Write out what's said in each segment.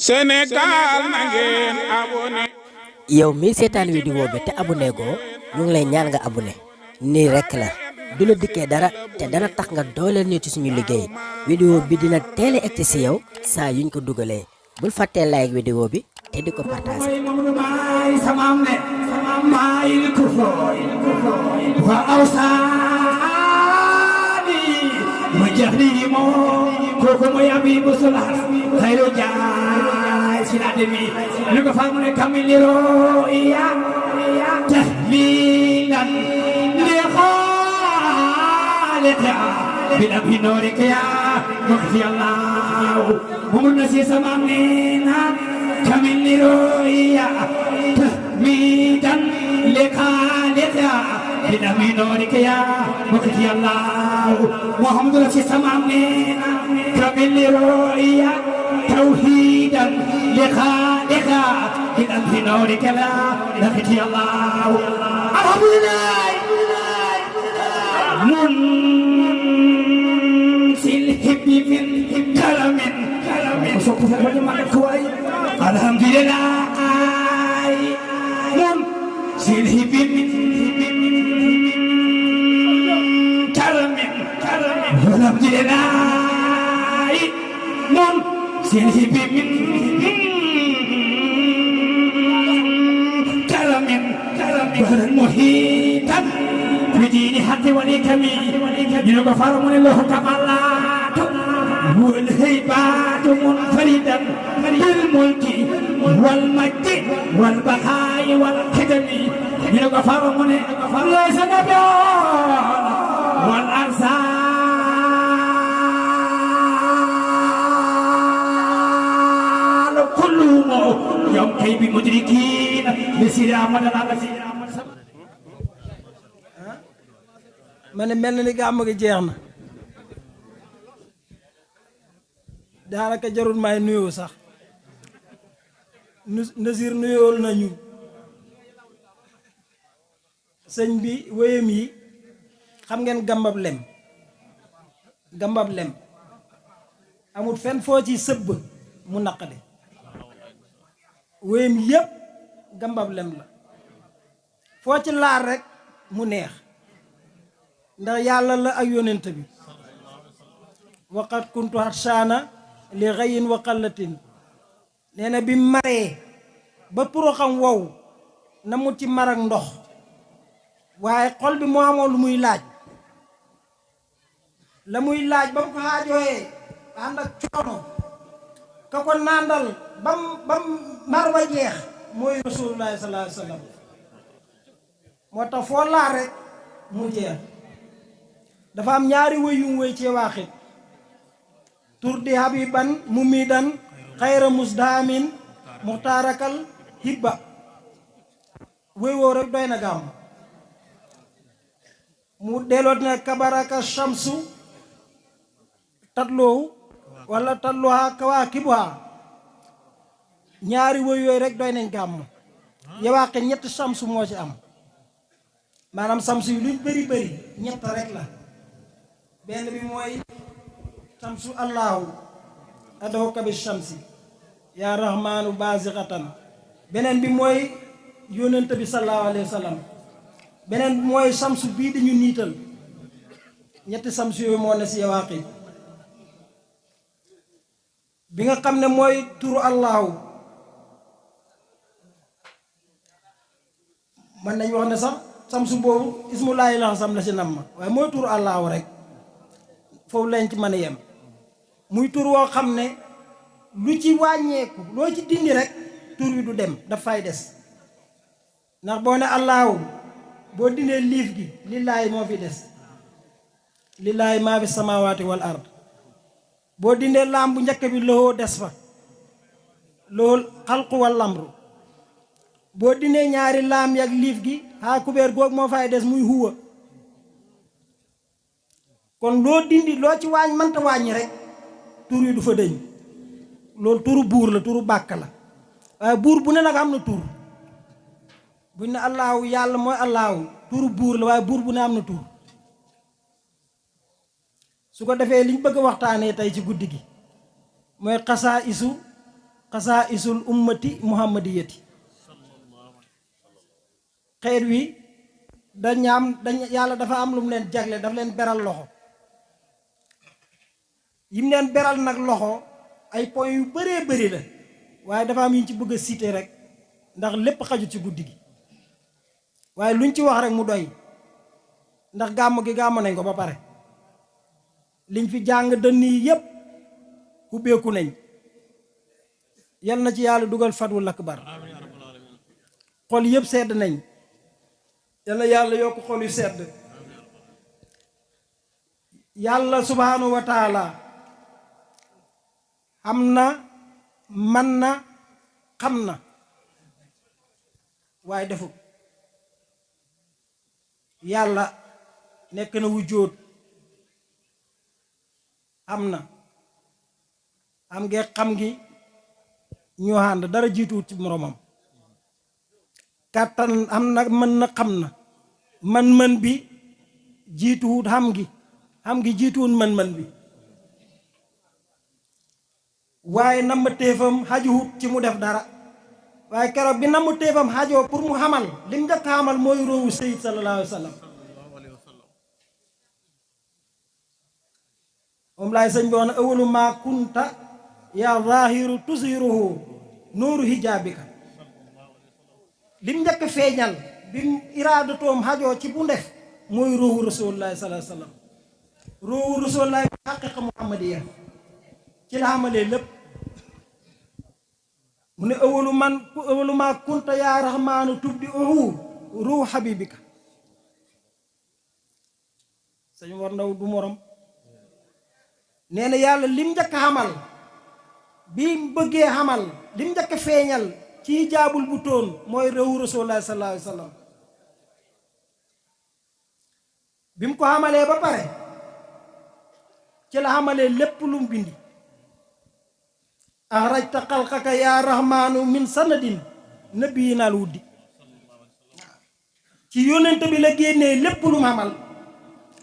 Sénégal na ngeen abonné. yow mi seetaan vidéo bi te abonné goo ñu ngi lay ñaan nga abonné nii rekk la du la dikkee dara te dana tax nga dooleel ñu ci suñu liggéey vidéo bi dina teel a egsi si yow saa yuñ ko dugalee bul fàttee like vidéo bi te di ko partage koko mo yabi busula khairu jaay sinademi lu ko famu ne kamiliro iya tahmilan li khalika bila binori kaya mukhi allah mumun nasi samamina kamiliro iya tahmilan li khalika bila binori kaya mukhi allah muhammad nasi samamina كمل رؤيا توحيدا لخالقا بأمر نورك لا نفتي الله الحمد لله منزل الحب من كرم الحمد لله منزل الحب من كرم الحمد لله سيرهب من كرم بحر محيطا بدين حق ولكم يغفر من الله كمالات والهيبات منفردا بالملك والمجد والبقاء والخدم يغفر من ليس نبي والارزاق يوم كيف مدركين بسير أحمد الله بسير man mel na ni gàmm gi jeex na daanaka jarul may nuyoo sax Nasir nuyool nañu sëñ bi wéyam yi xam ngeen gambab lem amul fenn foo ci sëbb mu naqade wéyam yépp gambab lem la foo ci laar rek mu neex ndax yàlla la ak yonent bi waqat kuntu harsana li xayin wa qallatin nee na bi maree ba puro xam wow na mu ci mar ak ndox waaye xol bi moo amoon lu muy laaj la muy laaj ba mu ko xaajooyee ànd ak coono ka ko nàndal bam mar wa jeex mooy rasulullahi sallallahu alayhi wasallam moo tax foo laar rek mu jeex dafa am ñaari wëy yum wëy ci waaxit tur di habiban mumidan xayra musdamin muxtaarakal hibba wëy woo rek doy na gàmm mu delloot na kabaraka shamsu tatloowu wala tatluha kawaakibuha ñaari woy yooyu rek doy nañ gàmm yawaaxe ñett samsu moo ci am maanaam samsu yi luñ bëri ñett rek la benn bi mooy samsu allahu adaw kabi shamsi yaa rahmaanu baziqatan beneen bi mooy yónnent bi sallallahu alayhi wa sallam beneen bi mooy samsu bii dañu niital ñetti samsu yooyu moo ne si yawaaxe bi nga xam ne mooy turu allahu man nañ wax ne sax samsu boobu ismullaahi laxasam la si nam ma waaye mooy turu allahu rek foofu lañ ci mën a yem muy tur woo xam ne lu ci wàññeeku loo ci dindi rek tur wi du dem daf fay des ndax boo ne allahu boo dindee liif gi lillaahi moo fi des lillaahi maa fi samaawaati wal ard boo dindee laam bu njëkk bi loxoo des fa loolu xalqu wal lamru boo dindee ñaari laam yak liif gi xaa kubéer goog moo fay des muy huwa kon loo dindi loo ci waañ mënta wàññi rek tur yi du fa dëñ loolu turu buur la turu bàkk la waaye buur bu ne nag am na tur buñ ne allaahu yàlla mooy allaahu turu buur la waaye buur bu ne am na tur su ko defee liñ bëgg a waxtaanee tey ci guddi gi mooy xasaa isu xasaa'isul ummati muhammadiyati xeet wi dañ yàlla dafa am lu mu leen jagle daf leen beral loxo yim leen beral nag loxo ay point yu bëree bëri la waaye dafa am yuñ ci bëgg a citer rek ndax lépp xaju ci guddi gi waaye luñ ci wax rek mu doy ndax gàmm gi gàmm nañ ko ba pare liñ fi jàng dënn yi yépp ubbeeku nañ yal na ci yàlla dugal fatwul akbar xol yëpp sedd nañ yal na yàlla yokk xol yu sedd yàlla subhanahu wa taala am na man na xam na waaye defu yàlla nekk na wujjóot am na am ngee xam gi ñoo ànd dara jiituwut ci moromam kàttan am na mën na xam na man-man bi jiituwut xam gi jiituwut man-man bi waaye namm téefam xajuwut ci mu def dara waaye keroog bi namm téefam xajoo pour mu xamal lim njëkk a xamal mooy róowu Seyd sallallahu alayhi wa sallam moom laay sëñ bi wax na awalu maa kunta yaa zaahiru tusiruhu nuuru hijaabika lim njëkk feeñal bi iraadatoom xajoo ci bu ndef mooy ruuhu rasulullahi sallallahu alayhi wa sallam ruuhu rasulullahi bi xaqiqa muhammadiya ci la xamalee lépp mu ne awalu maa kunta yaa rahmaanu tubdi uhu ruuhu habibika sëñ war ndaw du morom nee na yàlla lim njëkk xamal bi bëggee xamal lim njëkk feeñal ci jaabul bu tóon mooy réewu rasulullah sallallahu alayhi wa sallam bi mu ko xamalee ba pare ci la xamalee lépp lu mu bindi axrajta xalqaka yaa rahmaanu min sanadin nabiyinal wuddi ci yónnent bi la génnee lépp lu mu xamal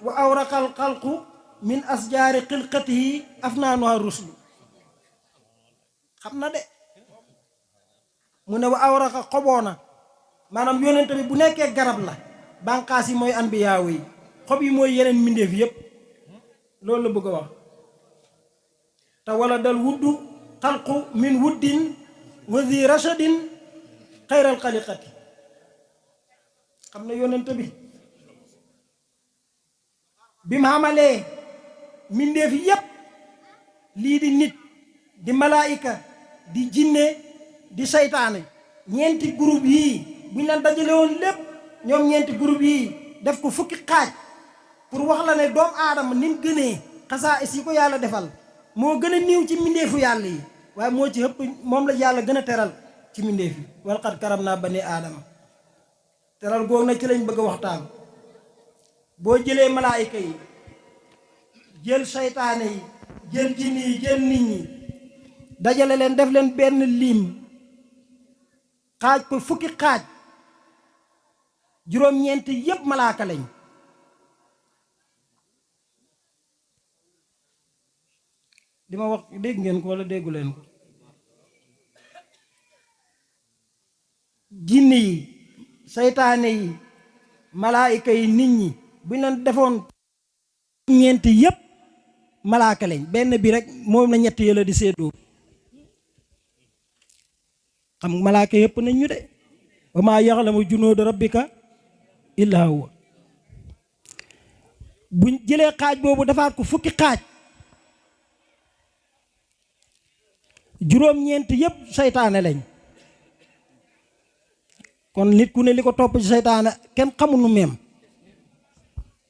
wa awraqal xalqu min asjaari xilqatihi afnaanuha ruslu xam na de mu ne wa awraqa xoboona maanaam yónnent bi bu nekkee garab la bànqaas yi mooy anbiyaawu yi xob yi mooy yeneen mbindeef yépp loolu la bëgg a wax te wala dal wuddu xalqu min wuddin wa zi rashadin xayral xaliqati xam na yónnent bi mu xamalee mbindeef yépp lii di nit di malaayika di jinne di seytaane ñeenti groupe yii bu ñu leen dajale woon lépp ñoom ñeenti groupe yii def ko fukki xaaj pour wax la ne doomu aadama ni mu gënee xasaa'is yi ko yàlla defal moo gën a niiw ci mbindeefu yàlla yi waaye moo ci ëpp moom la yàlla gën a teral ci mbindeef yi wal qad karam naa bani aadama teral googu na ci lañ bëgg a waxtaan boo jëlee malaayika yi jël seytaane yi jël jinni yi jël nit ñi dajale leen def leen benn lim xaaj ko fukki xaaj juróom-ñeent yépp malaaka lañ li ma wax dégg ngeen ko walla déggu leen ko jinni yi seytaane yi malaayika yi nit ñi buñ leen defoon ñeent yépp malaaka lañ benn bi rek moom la ñett yëla di séddoo xam malaaka yépp nañ ñu de wa maa yaxlamu junuuda rabbika illaa huwa buñ jëlee xaaj boobu defaat ko fukki xaaj juróom-ñeent yépp seytaane lañ kon nit ku ne li ko topp ci seytaane kenn xamul nu meem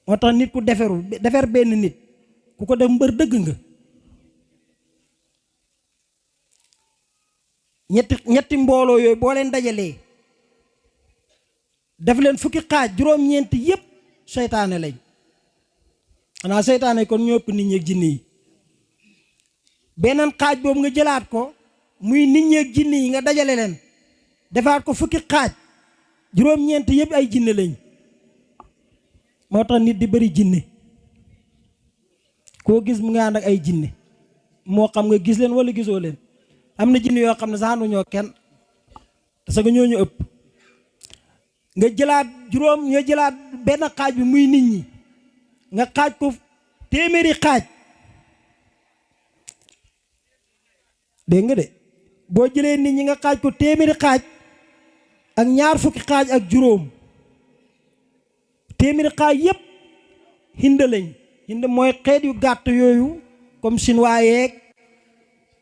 moo tax nit ku defer benn nit ku ko def mbër dëgg nga ñetti mbooloo yooyu boo leen dajalee def leen fukki xaaj juróom-ñeent yépp seytaane lañ xanaa seytaane kon ñoo ëpp nit ñi ak jinne yi beneen xaaj boobu nga jëlaat ko muy nit ñi ak jinne yi nga dajale leen defaat ko fukki xaaj juróom-ñeent yépp ay jinne lañ moo tax nit di bari jinne koo gis mu nga ànd ak ay jinne moo xam nga gis leen walla gisoo leen am na jinne yoo xam ne sax ànduñoo kenn parce que ñooñu ëpp nga jëlaat juróom nga jëlaat benn xaaj bi muy nit ñi nga xaaj ko téeméeri xaaj dégg nga de boo jëlee nit ñi nga xaaj ko téeméeri xaaj ak ñaar fukki xaaj ak juróom téeméeri xaaj yépp hind lañ hind mooy xeet yu gàtt yooyu comme chinois yeeg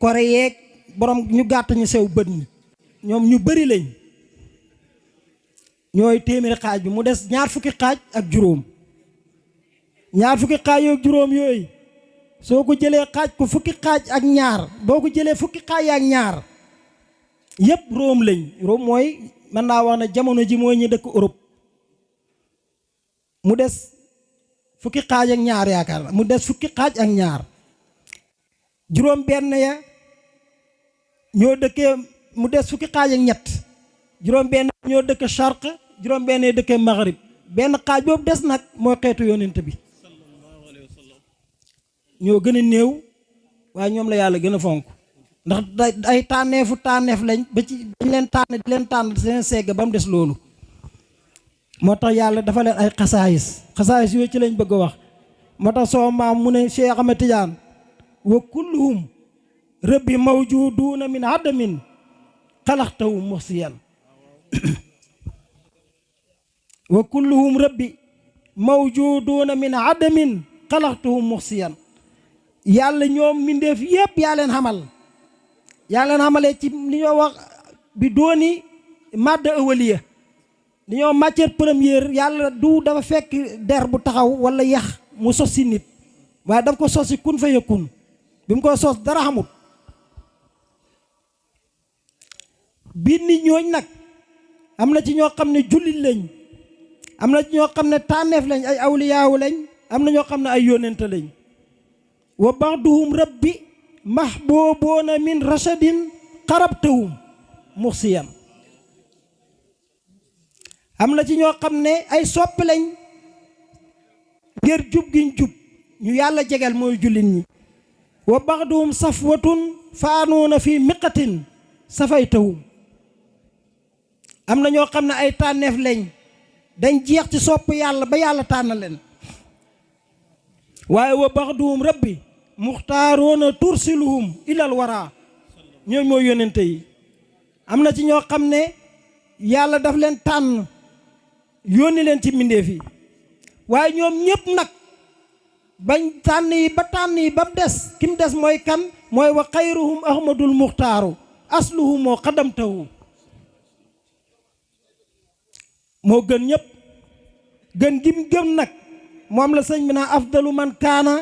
corée yeeg borom ñu gàtt ñu sew bët ñi ñoom ñu bari lañ ñooy téeméeri xaaj bi mu des ñaar fukki xaaj ak juróom ñaar fukki xaaj ak juróom yooyu soo ko jëlee xaaj ko fukki xaaj ak ñaar boo ko jëlee fukki xaaj ak ñaar yépp Rome lañ Rome mooy mën naa wax ne jamono ji mooy ñu dëkk Europe mu des fukki xaaj ak ñaar yaakaar na mu des fukki xaaj ak ñaar juróom benn ya ñoo dëkkee mu des fukki xaaj ak ñett juróom benn ñoo dëkk Charq juróom benn ya dëkkee Maghrib benn xaaj boobu des nag mooy xeetu yonent bi ñoo gën a néew waaye ñoom la yàlla gën a fonk ndax ay tànneef lañ ba ci dañ leen tànn di leen tànn seen segg ba mu des loolu moo tax yàlla dafa leen ay xasaayis yooyu ci lañ bëgg a wax moo tax soo maam mu ne Cheikh Ahmed Tidiane wa kulluhum rabbi mawjuduuna min adamin xalaxtahum muxsiyan wa kulluhum rabbi mawjuduuna min adamin xalaxtahum muxsiyan yàlla ñoom mbindeef yépp yaa leen xamalee ci li ñoo wax bi dooni madda awaliya li ñoo matière première yàlla du dafa fekk der bu taxaw wala yax mu sos si nit waaye daf ko sos si kun fa yakun bi mu ko sos dara xamut bi nit ñooñ nag am na ci ñoo xam ne jullit lañ am na ci ñoo xam ne tànneef lañ ay awliyaawu lañ am na ñoo xam ne ay yónnente lañ wa baxduhum rabbi mahbubuuna min rashadin xarabtahum muxsiyan am na ci ñoo xam ne ay soppi lañ ngir jub giñ jub ñu yàlla jegal mooy jullit ñi wa baxduhum safwatun faanuuna fi miqatin safaytahum am na ñoo xam ne ay tànneef lañ dañ jeex ci sopp yàlla ba yàlla tànn leen waaye wa baxduhum rabbi muxtaaroona tursiluhum ilal wara ñooy mooy yónnente yi am na ci ñoo xam ne yàlla daf leen tànn yónni leen ci mbindeef yi waaye ñoom ñépp nag bañ tànn yi ba mu des ki mu des mooy kan mooy wa xayruhum ahmadul muxtaaru asluhu moo xadamtahu moo gën ñépp gën gi mu gëm nag moom la sëñ bi naa afdalu man kaana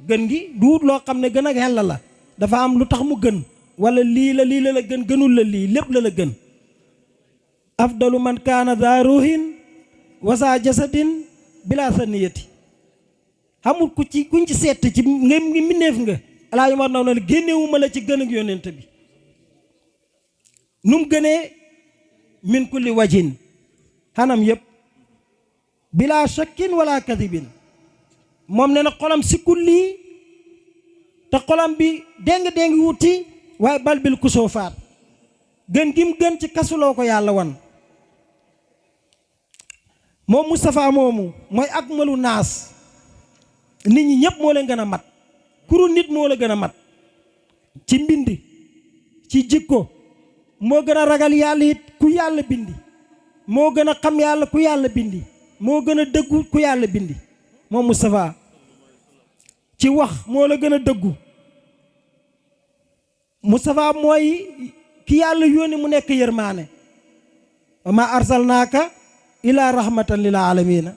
gën gi duut loo xam ne gën ak xel la dafa am lu tax mu gën wala lii la gën gënul la lii lépp la gën afdalu man kaana daa ruuhin wasa jasadin bila saniyati xamul kuñ ci seet ci nga ngi mbindeef nga alaa yu mar naw na génnewuma la ci gën ak yonent bi nu mu gënee min kulli wajin xanam yëpp bila shakkin wala kadibin moom ne na xolam sikkul lii te xolam bi déng wuti waaye bal bil kusoo faat gën gim gën ci kasuloo ko yàlla wan moom Moustapha moomu mooy ak malu naas nit ñi ñëpp moo leen gën a mat kuru nit moo la gën a mat ci mbind ci jikko moo gën a ragal yàlla it ku yàlla bindi moo gën a xam yàlla ku yàlla bindi moo gën a dëggu ku yàlla bindi moom Moustapha ci wax moo la gën a dëggu Moustapha mooy ki yàlla yónni mu nekk yërmaane wa ma arsalnaaka ila rahmatan lil alamina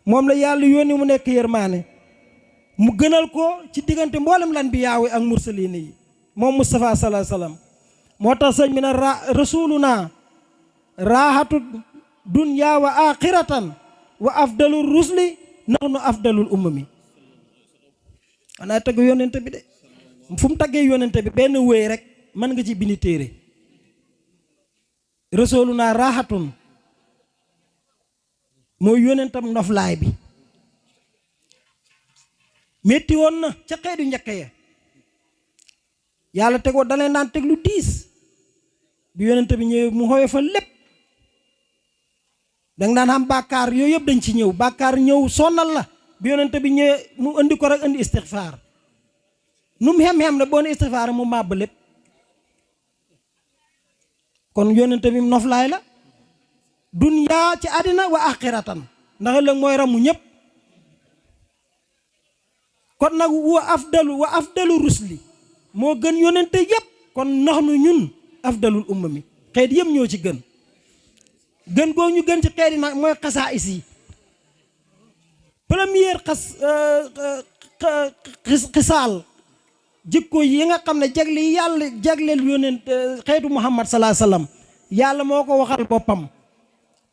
moom la yàlla yónni mu nekk yërmaane mu gënal ko ci diggante mboolem lan bi yaawe ak mursalin yi moom Moustapha sallallahu alayhi wasallam moo tax sëñ bi ne rasuluna raahatu dunya wa axiratan wa afdalul rusli nahnu afdalul ummami xanaa tagg yonente bi de fu mu taggee yonente bi benn wéy rek mën nga ci bindi téere rasuluna raahatun mooy yonentam noflaay bi metti woon na ca xeetu njëkk ya yàlla tegoo da leen daan teg lu diis bi yonent bi ñëwee mu xoyee fa lépp danga daan xam bàkkaar yooyu yëpp dañ ci ñëw bàkkaar ñëw sonnal la bi yonent bi ñëwee mu indi ko rek indi istixfaar nu mu xem-xem ne boo ne istixfaar mu màbb lépp kon yonent bi noflaay la dunyaa ci àddina wa axiratan ndax ëllëg mooy ramu ñëpp kon nag wa afdalu rusli moo gën yonente yëpp kon nax nu ñun afdalul umma mi xeet yëpp ñoo ci gën goo ñu gën ci xeet yi nag mooy xasaais yi première xisaal jikko yi nga xam ne jagle yi yàlla jagleel yonent xeetu muhammad salaa sallam yàlla moo ko waxal boppam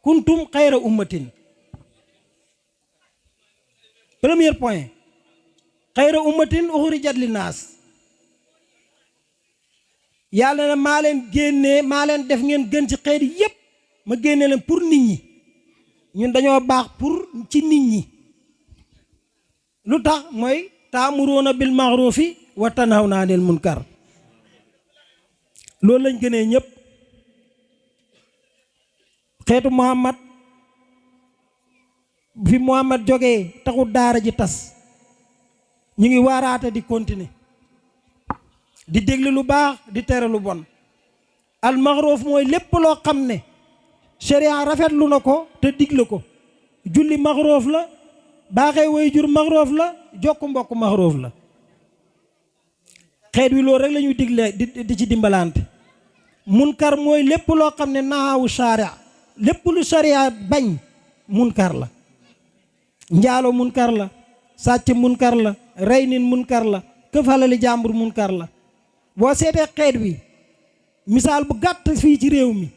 kuntum xayra ummatin premier point xayra ummatin uxrijat linnaas yàlla ne maa leen génnee maa leen def ngeen gën ci xeet yépp ma génne leen pour nit ñi ñun dañoo baax pour ci nit ñi lu tax mooy taamuruuna bil maxruufi wa tanhawna anil munkar loolu lañ gënee ñëpp xeetu muhammad fi muhammad jógee taxul daara ji tas ñu ngi waaraate di continuer di déglu lu baax di tere lu bon al maxruuf mooy lépp loo xam ne sharia rafetlu na ko te digle ko julli maxruuf la baaxee way jur maxruuf la jokk mbokk maxruuf la xeet wi loolu rek la ñuy digle di ci dimbalante munkar mooy lépp loo xam ne naawu sharia lépp lu sharia bañ munkar la njaalo munkar la sàcc munkar la rey nit munkar la këf alali jàmbur munkar la boo seetee xeet wi misaal bu gàtt fii ci réew mi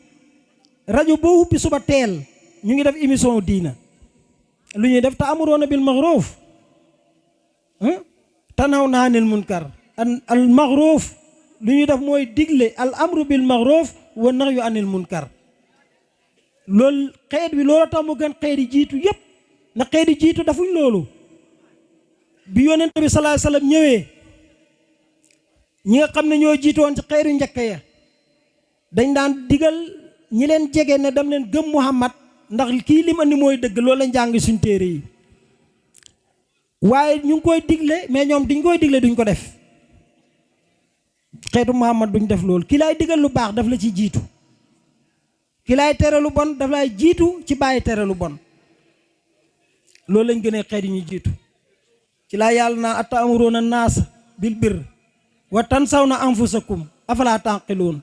rajo boo ubbi suba teel ñu ngi def émission diina lu ñuy def ta'muruuna bil ma'ruuf tanhawna anil munkar al ma'ruuf lu ñuy def mooy digle al amru bil ma'ruuf wa nahyu anil munkar loolu xeet wi loolu tax mu gën xeet yi jiitu yépp na xeet yi jiitu dafuñ loolu bi yonent bi sallallahu alayhi wasallam ñëwee ñi nga xam ne ñoo jiitoon ci xeetu njëkk ya dañ daan digal ñi leen jege ne dem leen gëm Muhammad ndax kii lim andi mooy dëgg loolu lañ jàng suñ téere yi waaye ñu ngi koy digle mais ñoom diñ koy digle duñ ko def xeetu Muhammad duñ def loolu ki lay digal lu baax daf la ci jiitu ki lay tere lu bon daf lay jiitu ci bàyyi tere lu bon loolu lañ gënee xeet yi ñu jiitu ci laa yàlla naa ata'muruuna naasa bil birri wa tansawna anfusakum afalaa taqiluun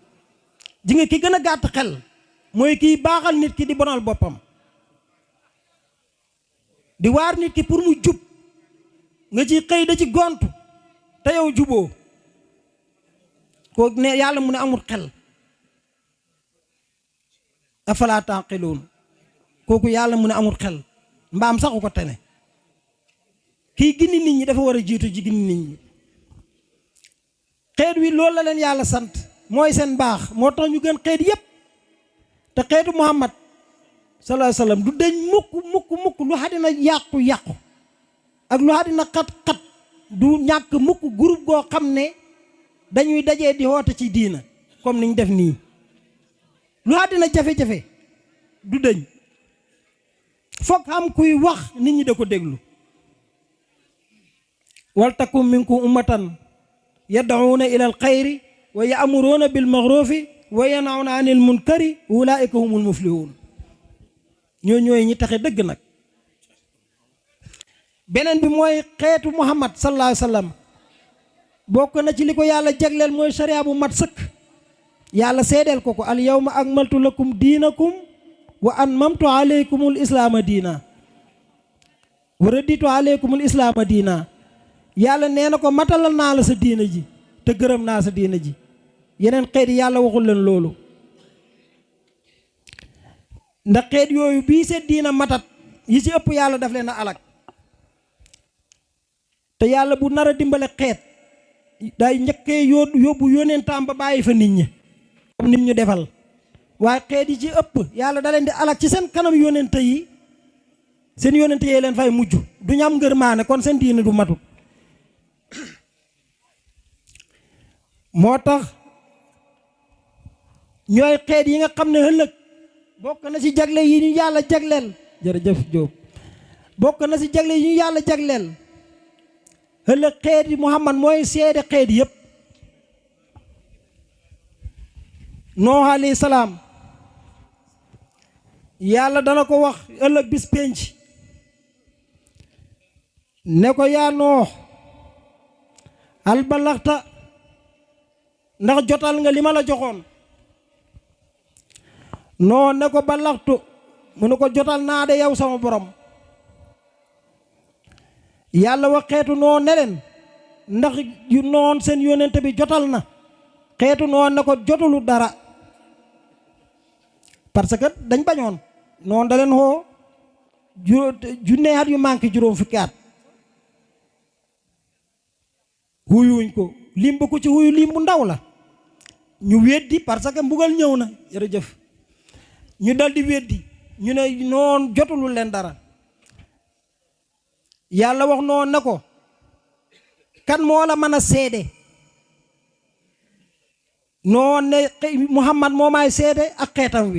ji nga ki gën a gàtt xel mooy kiy baaxal nit ki di bonal boppam di waar nit ki pour mu jub nga ci xëy da ci gontu te yow juboo ko ne yàlla mu ne amul xel afalaa taqiluun kooku yàlla mu ne amul xel mbaam saxu ko tene kii gindi nit ñi dafa war a jiitu ji gindi nit ñi xeet wi loolu la leen yàlla sant mooy seen baax moo tax ñu gën xeet yépp te xeetu Muhammad sallallahu alayhi wasallam du deñ mukk lu àddina yàqu ak lu àddina xat-xat du ñàkk mukk groupe goo xam ne dañuy dajee di woote ci diina comme niñ def nii lu àddina jafe-jafe du deñ foog am kuy wax nit ñi da ko déglu wal takum minkum ummatan yad'uuna ila al xayri wa ya'muruuna bil ma'ruufi wa yanhawna anil munkari ulaa'ika humul muflihuun ñoo ñooy ñi taxe dëgg nag beneen bi mooy xeetu Muhammad sallallahu alayhi wa sallam bokk na ci li ko yàlla jagleel mooy sharia bu mat sëkk yàlla seedeel ko al yawma akmaltu lakum diinakum wa atmamtu alaykumul islaama diina wa raditu alaykumul islaama diina yàlla nee na ko matalal naa la sa diina ji te gërëm naa sa diina ji yeneen xeet yi yàlla waxul leen loolu ndax xeet yooyu bii seen diina matat yi ci ëpp yàlla daf leen a alak te yàlla bu nar a dimbale xeet day njëkkee yóbbu yónentam ba bàyyi fa nit ñi comme nit ñu defal waaye xeet yi ci ëpp yàlla da leen di alak ci seen kanam yónente yi seen yónente yee leen fay mujj du ñam ngërmaane kon seen diina du matut moo tax ñooy xeet yi nga xam ne ëllëg bokk na ci jagle yi ñu yàlla jagleel jërëjëf Jóob bokk na ci jagle yi ñu yàlla jagleel ëllëg xeet yi Muhammad mooy seede xeet yépp Nuux alayhi salaam yàlla dana ko wax ëllëg bis pénc ne ko yaa Nuux al balaxta ndax jotal nga li ma la joxoon noo ne ko balaxtu mu ne ko jotal naa de yow sama borom yàlla wax xeetu noo ne leen ndax yu noon seen yónnent bi jotal na xeetu noo ne ko jotalu dara parce que dañ bañoon noonu da leen xoo junne at yu manqué juróom fukki at huyuñ ko lim ba ko ci huyu lim bu ndaw la ñu weddi parce que mbugal ñëw na jërëjëf ñu dal di weddi ñu ne noon jotulul leen dara yàlla wax noonu ne ko kan moo la mën a seede noon ne Muhammad moo maay seede ak xeetam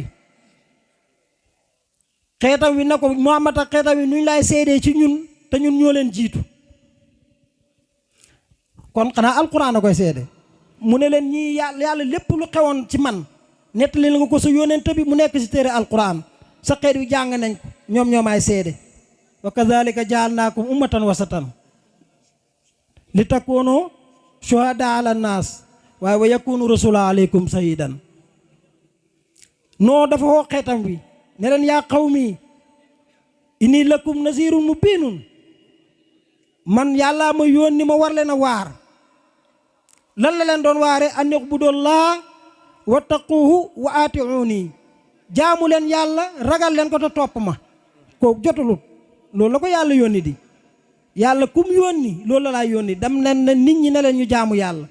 wi ne ko Muhammad ak xeetam wi nuñ laay seedee ci ñun te ñun ñoo leen jiitu kon xanaa alquran a koy seede mu ne leen ñii yàlla lépp lu xewoon ci man nettali nga ko sa yónnent bi mu nekk ci téere alquran sa xeet wi jàng nañ ko ñoom ñoomaay seede wa kazalika jaalnaakum ummatan wasatan li takuunu shuhada ala naas waaye wa yakunu rasula aleykum sahidan noo dafa woo xeetam wi ne leen yaa qawmi inni lakum nazirun mubinun man yàlla ma yónni ma war leen a waar lan la leen doon waare an ibudullaah wattaquuhu wa aatiuuni jaamu leen yàlla ragal leen ko te topp ma kooku jotulut loolu la ko yàlla yónni di yàlla kum yónni loolu la laa yónni dem leen ne nit ñi ne leen ñu jaamu yàlla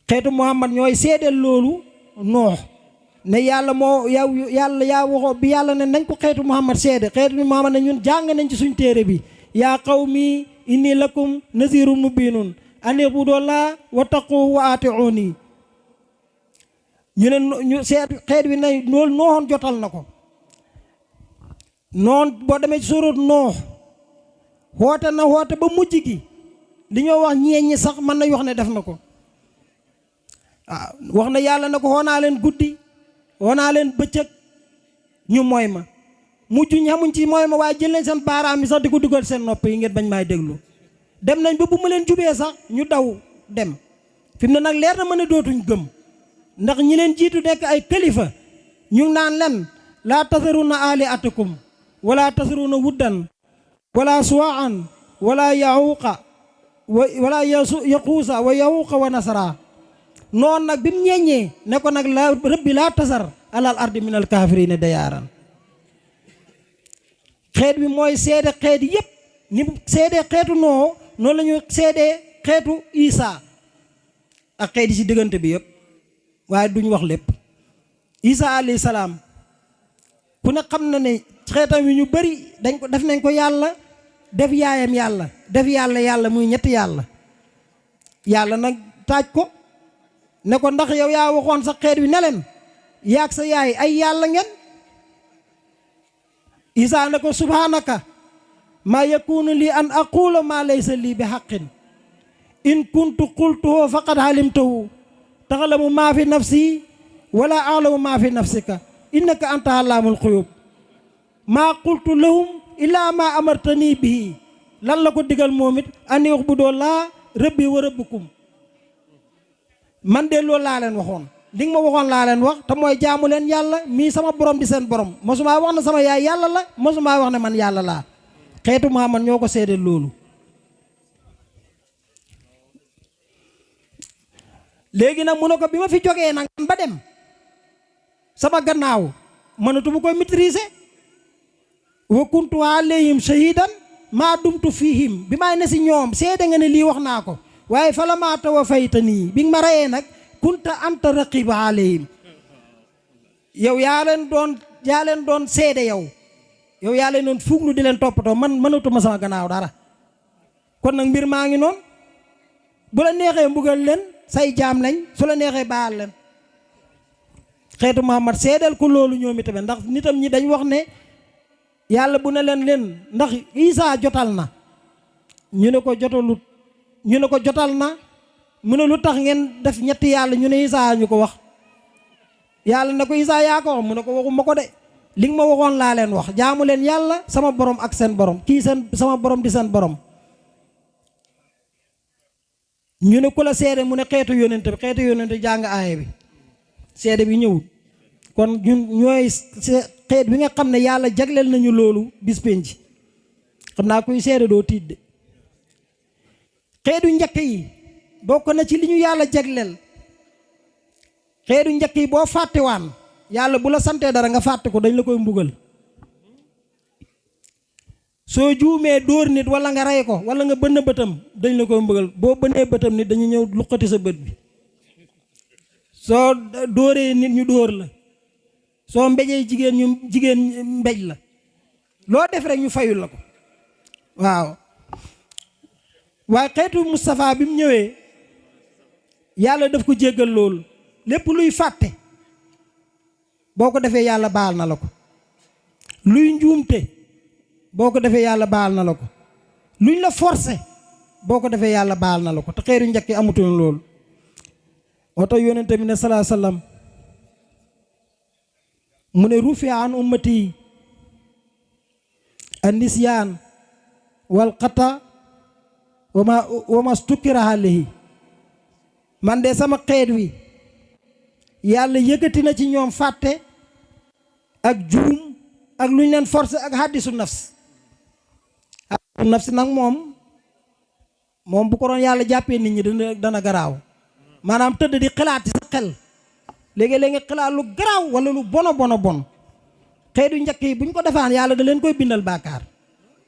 xeetu Muhammad ñooy seedeel loolu Noox ne yàlla moo yow yàlla yaa waxoo bi yàlla ne nañ ko xeetu Muhammad seede xeetu Muhammad ne ñun jàng nañ ci suñ téere bi yaa qawmi inni lakum nazirun mubinun an ibudullaah wattaquuhu wa aatiuuni ñu ne ñu seet xeet wi ne loolu nooxoon jotal na ko noon boo demee ci suurat Noox xoote na xoote ba mujj gi li ñoo wax ñeeññi sax mën nañ wax ne def na ko wax na yàlla ne ko xoonaa leen guddi xoonaa leen bëccëg ñu mooy ma mujj ñu xamuñ ci mooy ma waaye jël nañ seen baaraam yi sax di ko dugal seen nopp yi ngeen bañ maay déglu dem nañ ba bu ma leen jubee sax ñu daw dem fi mu ne nag leer na ma ne dootuñ gëm ndax ñi leen jiitu nekk ay kilifa ñu ngi naan leen laa tasaruna aaliatakum wala tasaruna wuddan wala suwaan wala yahuuqa wala yaquusa wa yahuuqa wa nasara noonu nag bi mu ñeeñee ne ko nag la rëbbi laa tasar alal ardi minal kaafiriina dayaaran xeet bi mooy seede xeet yépp ni seede xeetu noo noonu la ñu seedee xeetu Isa ak xeet yi ci diggante bi yépp waaye duñ wax lépp Isa alayhi salaam ku ne xam na ne xeetam wi ñu bari dañ ko def nañ ko yàlla def yaayam yàlla def yàlla muy ñetti yàlla nag taaj ko ne ko ndax yow yaa waxoon sa xeet wi ne leen yaag sa yaay ay yàlla ngeen Isa ne ko subhanaka maa yakunu lii an aqula maa laysa lii bi haqqin in kuntu qultuhu faqad alimtahu taxlamu maa fi nafsi wala alamu maa fi nafsika innaka anta allaamul xuyub maa qultu lahum illaa maa amartani bihi lan la ko digal moom it an u'budullaaha rabbi wa rabbukum man de loolu laa leen waxoon li nga ma waxoon laa leen wax te mooy jaamu leen yàlla mii sama borom di seen borom mosumaa wax ne sama yaay yàlla la mosumaa wax ne man yàlla laa xeetu Muhammad ñoo ko seede loolu léegi nag mu ne ko bi ma fi jógee nag ba dem sama gannaaw mënatuma koy maîtriser wa kuntu alayhim shahidan maa dumtu fihim bi may ne si ñoom seede nga ne lii wax naa ko waaye fa la maa tawaffaytanii bi nga ma reyee nag kunta anta raqiba alayhim yow yaa leen doon seede yow yaa leen doon fuglu di leen toppatoo man mënatuma sama gannaaw dara kon nag mbir maa ngi noonu bu la neexee mbugal leen say jaam lañ su la neexee baal leen xeetu Muhammad seedal ko loolu ñoom itamit ndax nitam ñi dañ wax ne yàlla bu ne leen ndax Isaa jotal na ñu ne ko jotalut ñu ne ko jotal na mu ne lu tax ngeen def ñetti yàlla ñu ne Isaa ñu ko wax yàlla ne ko Isaa yaa ko wax mu ne ko waxuma ko de li nga ma waxoon laa leen wax jaamu leen yàlla sama borom ak seen borom kii seen sama borom di seen borom ñu ne ku la seede mu ne xeetu yónente jàng aaya bi seede bi ñëwul kon ñun ñooy xeet bi nga xam ne yàlla jagleel nañu loolu bis penc xam naa kuy seede doo tiit de xeetu njëkk yi bokk na ci li ñu yàlla jagleel xeetu njëkk yi boo fàttewaan yàlla bu la santee dara nga fàtte ko dañ la koy mbugal soo juumee dóor nit wala nga rey ko wala nga bënn bëtam dañ la koy mbugal boo bënnee bëtam nit dañu ñëw luqati sa bët bi soo dóoree nit ñu dóor la soo mbéjee jigéen mbéj la loo def rek ñu fayul la ko waaw waaye xeetu Moustapha bi mu ñëwee yàlla daf ko jéggal loolu lépp luy fàtte boo ko defee yàlla baal na la ko luy njuumte boo ko defee yàlla baal na la ko luñ la forcé boo ko defee yàlla baal na la ko te xeetu njëkk yi amutoon loolu moo tax yonente bi ne salaa sallam mu ne rufi an ummati an nisyaan wal xata wa ma stukkira alayhi man de sama xeet wi yàlla yëkkati na ci ñoom fàtte ak juum ak lu ñu leen forcé ak hadisu nafs hadisu nafs nag moom bu ko doon yàlla jàppee nit ñi dana garaaw maanaam tëdd di xalaat ci sa xel léegi-léegi nga xalaat lu garaaw wala lu bon xeetu njëkk yi bu ñu ko defaan yàlla da leen koy bindal bàkkaar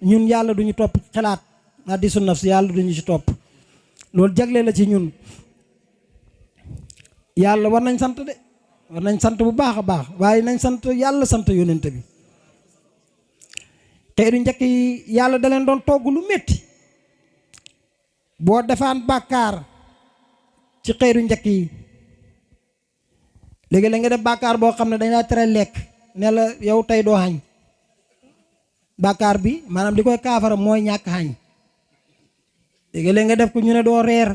ñun yàlla duñu topp xalaat hadisu nafs yàlla duñu ci topp loolu jagle la ci ñun yàlla war nañ sant de war nañ sant bu baax a baax waaye nañ sant yàlla sant yónnent bi xeetu njëkk yi yàlla da leen doon togg lu metti boo defaan bàkkaar ci xeetu njëkk yi léegi la nga def bàkkaar boo xam ne dañ laa tere lekk ne la yow tey doo xañ bàkkaar bi maanaam di koy kaafara mooy ñàkk xañ léegi-léeg nga def ko ñu ne doo reer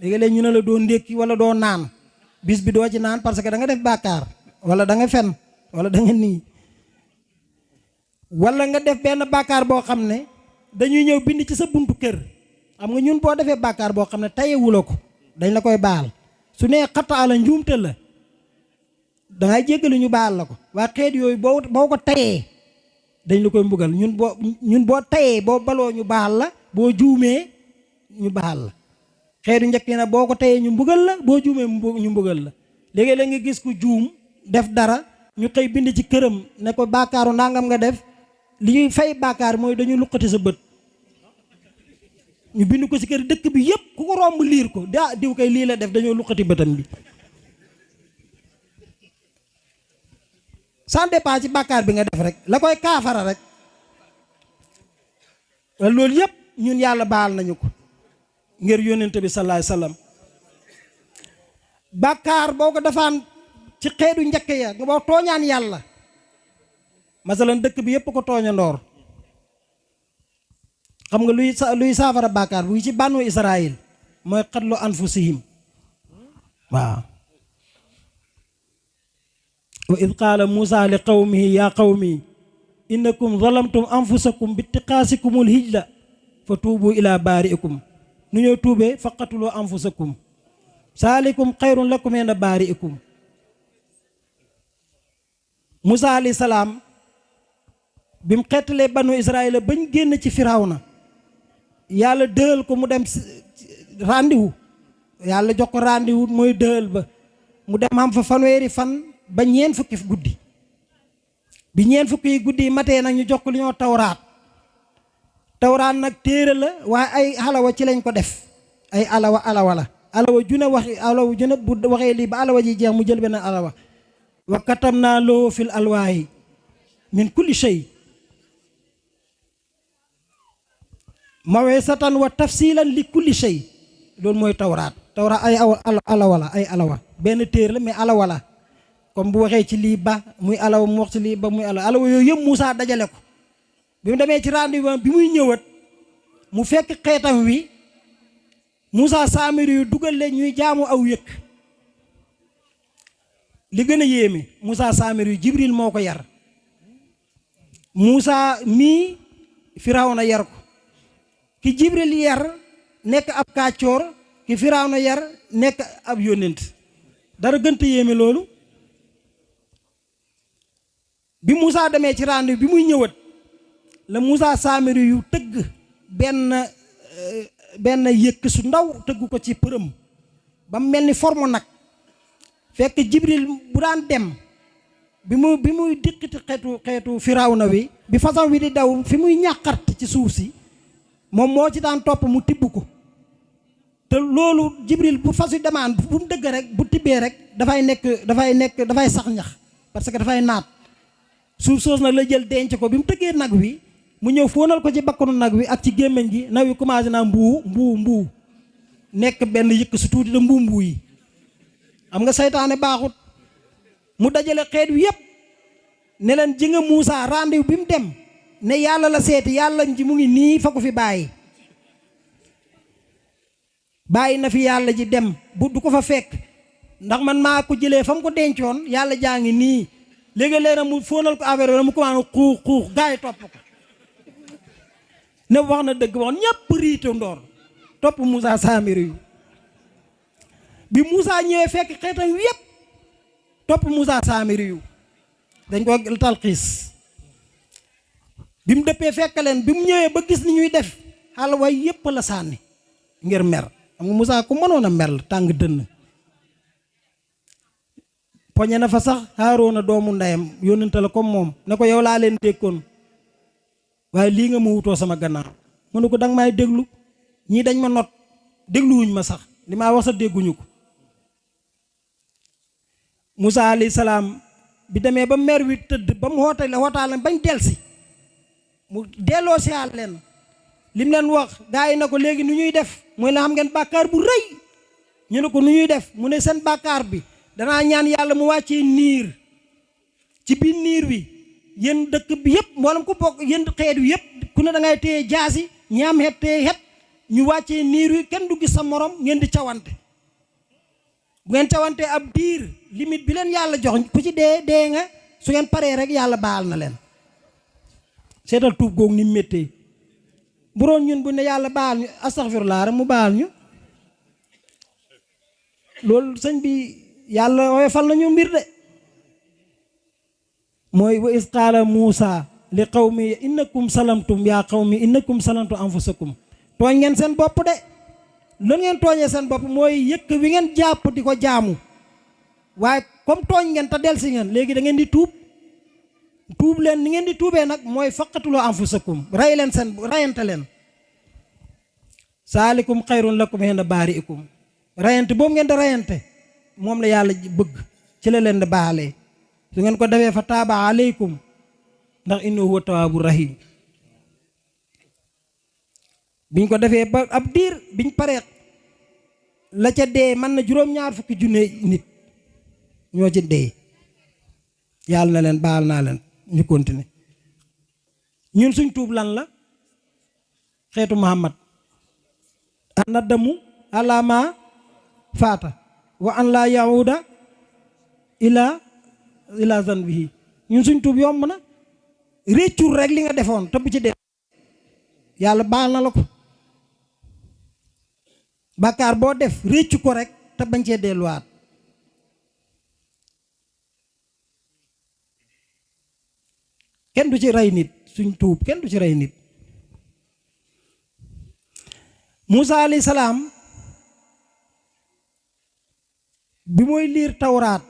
léegi-léeg ñu ne la doo ndékki wala doo naan bis bi doo ci naan parce que da nga def bàkkaar wala da nga fen wala da nga nii wala nga def benn bàkkaar boo xam ne dañuy ñëw bind ci sa buntu kër xam nga ñun boo defee bàkkaar boo xam ne tayewuloo ko dañ la koy baal su nee xataa la njuumte la dangay jéggalu ñu baal la ko waa xeet yooyu boo ko tayee dañ la koy mbugal ñun boo tayee boo baloo ñu baal la boo juumee ñu baal la xeetu njëkk na boo ko tayee ñu mbugal la boo juumee ñu mbugal la léegi la nga gis ku juum def dara ñu xëy bind ci këram ne ko bàkkaaru nangam nga def li ñuy fay bàkkaar mooy dañuy luqati sa bët ñu bind ko ci kër dëkk bi yëpp ku ko romb liir ko daa diw kay lii la def dañoo luqati bëtam bi sans dépend ci bàkkaar bi nga def rek la koy kaafara rek loolu yëpp ñun yàlla baal nañu ko ngir yónnent bi sallallahu alayhi wasallam bàkkaar boo ko defaan ci xeetu njëkk ya nga boo tooñaan yàlla masalan dëkk bi yëpp ko tooñandoor xam nga luy saafara bàkkaar bu ci bànnu Israël mooy xatlu anfusihim waaw wa id qaala Muusaa li qawmihi yaa qawmi innakum zalamtum anfusakum bi ittiqaasikumul hijla fa tuubu ila baari'ikum nu ñëw tuubee fa qatlu anfusakum saalikum xayrun lakum inda baari'ikum Muusaa alayhi salaam bi mu xettalee banu Israël bañ génn ci Firawna yàlla dëhal ko mu dem rendez-vous yàlla jox ko rendez-vous mooy dëhal ba mu dem am fa fanweeri fan ba ñeen fukki guddi bi ñeen fukki guddi yi matee nag ñu jox ko li ñoo tawraat nag téere la waaye ay alawa ci lañ ko def ay alawa la alawa june bu waxee lii ba alawa ji jeex mu jël benn alawa wa katamnaa lahu fil alwaahi min kulli shay maw'izatan wa tafsilan li kulli shay loolu mooy tawraat ay alawa ay alawa benn téere la mais alawa la comme bu waxee ci lii ba muy alawa mu wax ci lii ba muy alawa yooyu yëpp Moussa dajale ko bi mu demee ci rendez-vous bi muy ñëwat mu fekk xeetam wi Moussa Samiri yu dugal leen ñuy jaamu aw yëkk li gën a yéeme Moussa Samiri yu Jibril moo ko yar Moussa mii Firawna yar ko ki Jibril yar nekk ab kàccoor ki Firawna yar nekk ab yónnent dara gënta yéeme loolu bi Moussa demee ci rendez-vous bi muy ñëwat la Moussa Samiri yu tëgg benn yëkk su ndaw tëgg ko ci përëm ba mu mel ni forme nag fekk Jibril bu daan dem bi muy dikkiti xeetu Firawna wi bi façon wi di daw fi muy ñàqart ci suuf si moom moo ci daan topp mu tibb ko te loolu Jibril bu fas yu demaan bu mu dëgg rek bu tibbee rek dafay sax ñax parce que dafay naat suuf soos nag la jël denc ko bi mu tëggee nag wi mu ñëw fóonal ko ci bakkanu nag wi ak ci gémmiñ gi nag wi commencé naa mbuu nekk benn yëkk su tuuti da mbuu yi xam nga saytaane baaxut mu dajale xeet wi yëpp ne leen ji nga Moussa rendez-vous bi mu dem ne yàlla la seeti yàlla ji mu ngi nii fa ko fi bàyyi na fi yàlla ji dem bu du ko fa fekk ndax man maa ko jëlee fa mu ko dencoon yàlla jaa ngi nii léegi-léeg mu fóonal ko affaire bi mu commencé xuux gaa yi topp ko ne wax na dëgg wax ñëpp riito ndoor topp Moussa Samiri yu bi Moussa ñëwee fekk xeetam yëpp topp Moussa Samiri yu dañ ko talxiis bi mu dëppee fekk leen bi mu ñëwee ba gis ni ñuy def xal way yëpp la sànni ngir mer xam nga Moussa ku mënoon a mer la tàng dënn poñe na fa sax Haaruna doomu ndeyam yónnante la comme moom ne ko yow laa leen dékkoon waaye lii nga ma wutoo sama gannaaw mu ne ko danga may déglu ñii dañ ma not dégluwuñ ma sax li maa wax sax dégguñu ko Moussa alayhi salaam bi demee ba mer wi tëdd ba mu xootaale bañ delsi mu delloo si àll leen lim leen wax gaa yi na ko léegi nu ñuy def mooy la xam ngeen bàkkaar bu rëy ñu ne ko nu ñuy def mu ne seen bàkkaar bi danaa ñaan yàlla mu wàccee niir ci biir niir wi yéen dëkk bi yëpp mboolem ku bokk yéen xeet wi yëpp ku ne da ngay téye jaasi ñaam xet téye xet ñu wàccee niir wi kenn du gis sa morom ngeen di cawante bu ngeen cawante ab diir limite bi leen yàlla jox ku ci dee nga su ngeen paree rek yàlla baal na leen seetal tuub googu ni méttee bu doon ñun bu ne yàlla baal ñu astaghfirullah rek mu baal ñu loolu sëñ bi yàlla woyofal nañu mbir de mooy wa is qaala Muusa li qawmi innakum salamtum yaa qawmi innakum salamtum anfusakum tooñ ngeen seen bopp de loolu ngeen tooñee seen bopp mooy yëkk wi ngeen jàpp di ko jaamu waaye comme tooñ ngeen te delsi ngeen léegi da ngeen di tuub leen ni ngeen di tuubee nag mooy faqatuloo anfusakum rayante leen saalikum xayrun lakum inda baari'ikum rayante boobu ngeen di rayante moom la yàlla bëgg ci la leen di baalee su ngeen ko defee fa taaba aleykum ndax innahu huwa tawaabu rahim biñ ko defee ba ab diir biñ paree la ca dee mën na 250 junne nit ñoo ci dee yàlla na leen baal naa leen ñu continuer ñun suñ tuub lan la xeetu Muhammad ana damu alama faata wa an laa yahuda ila zanbihi ñun suñ tuub yomb na réccul rek li nga defoon te bu ci dee yàlla baal na la ko bàkkaar boo def réccu ko rek te bañ cee delluwaat kenn du ci rey nit suñ tuub kenn du ci rey nit Moussa alayhi salaam bi mooy liir tawraat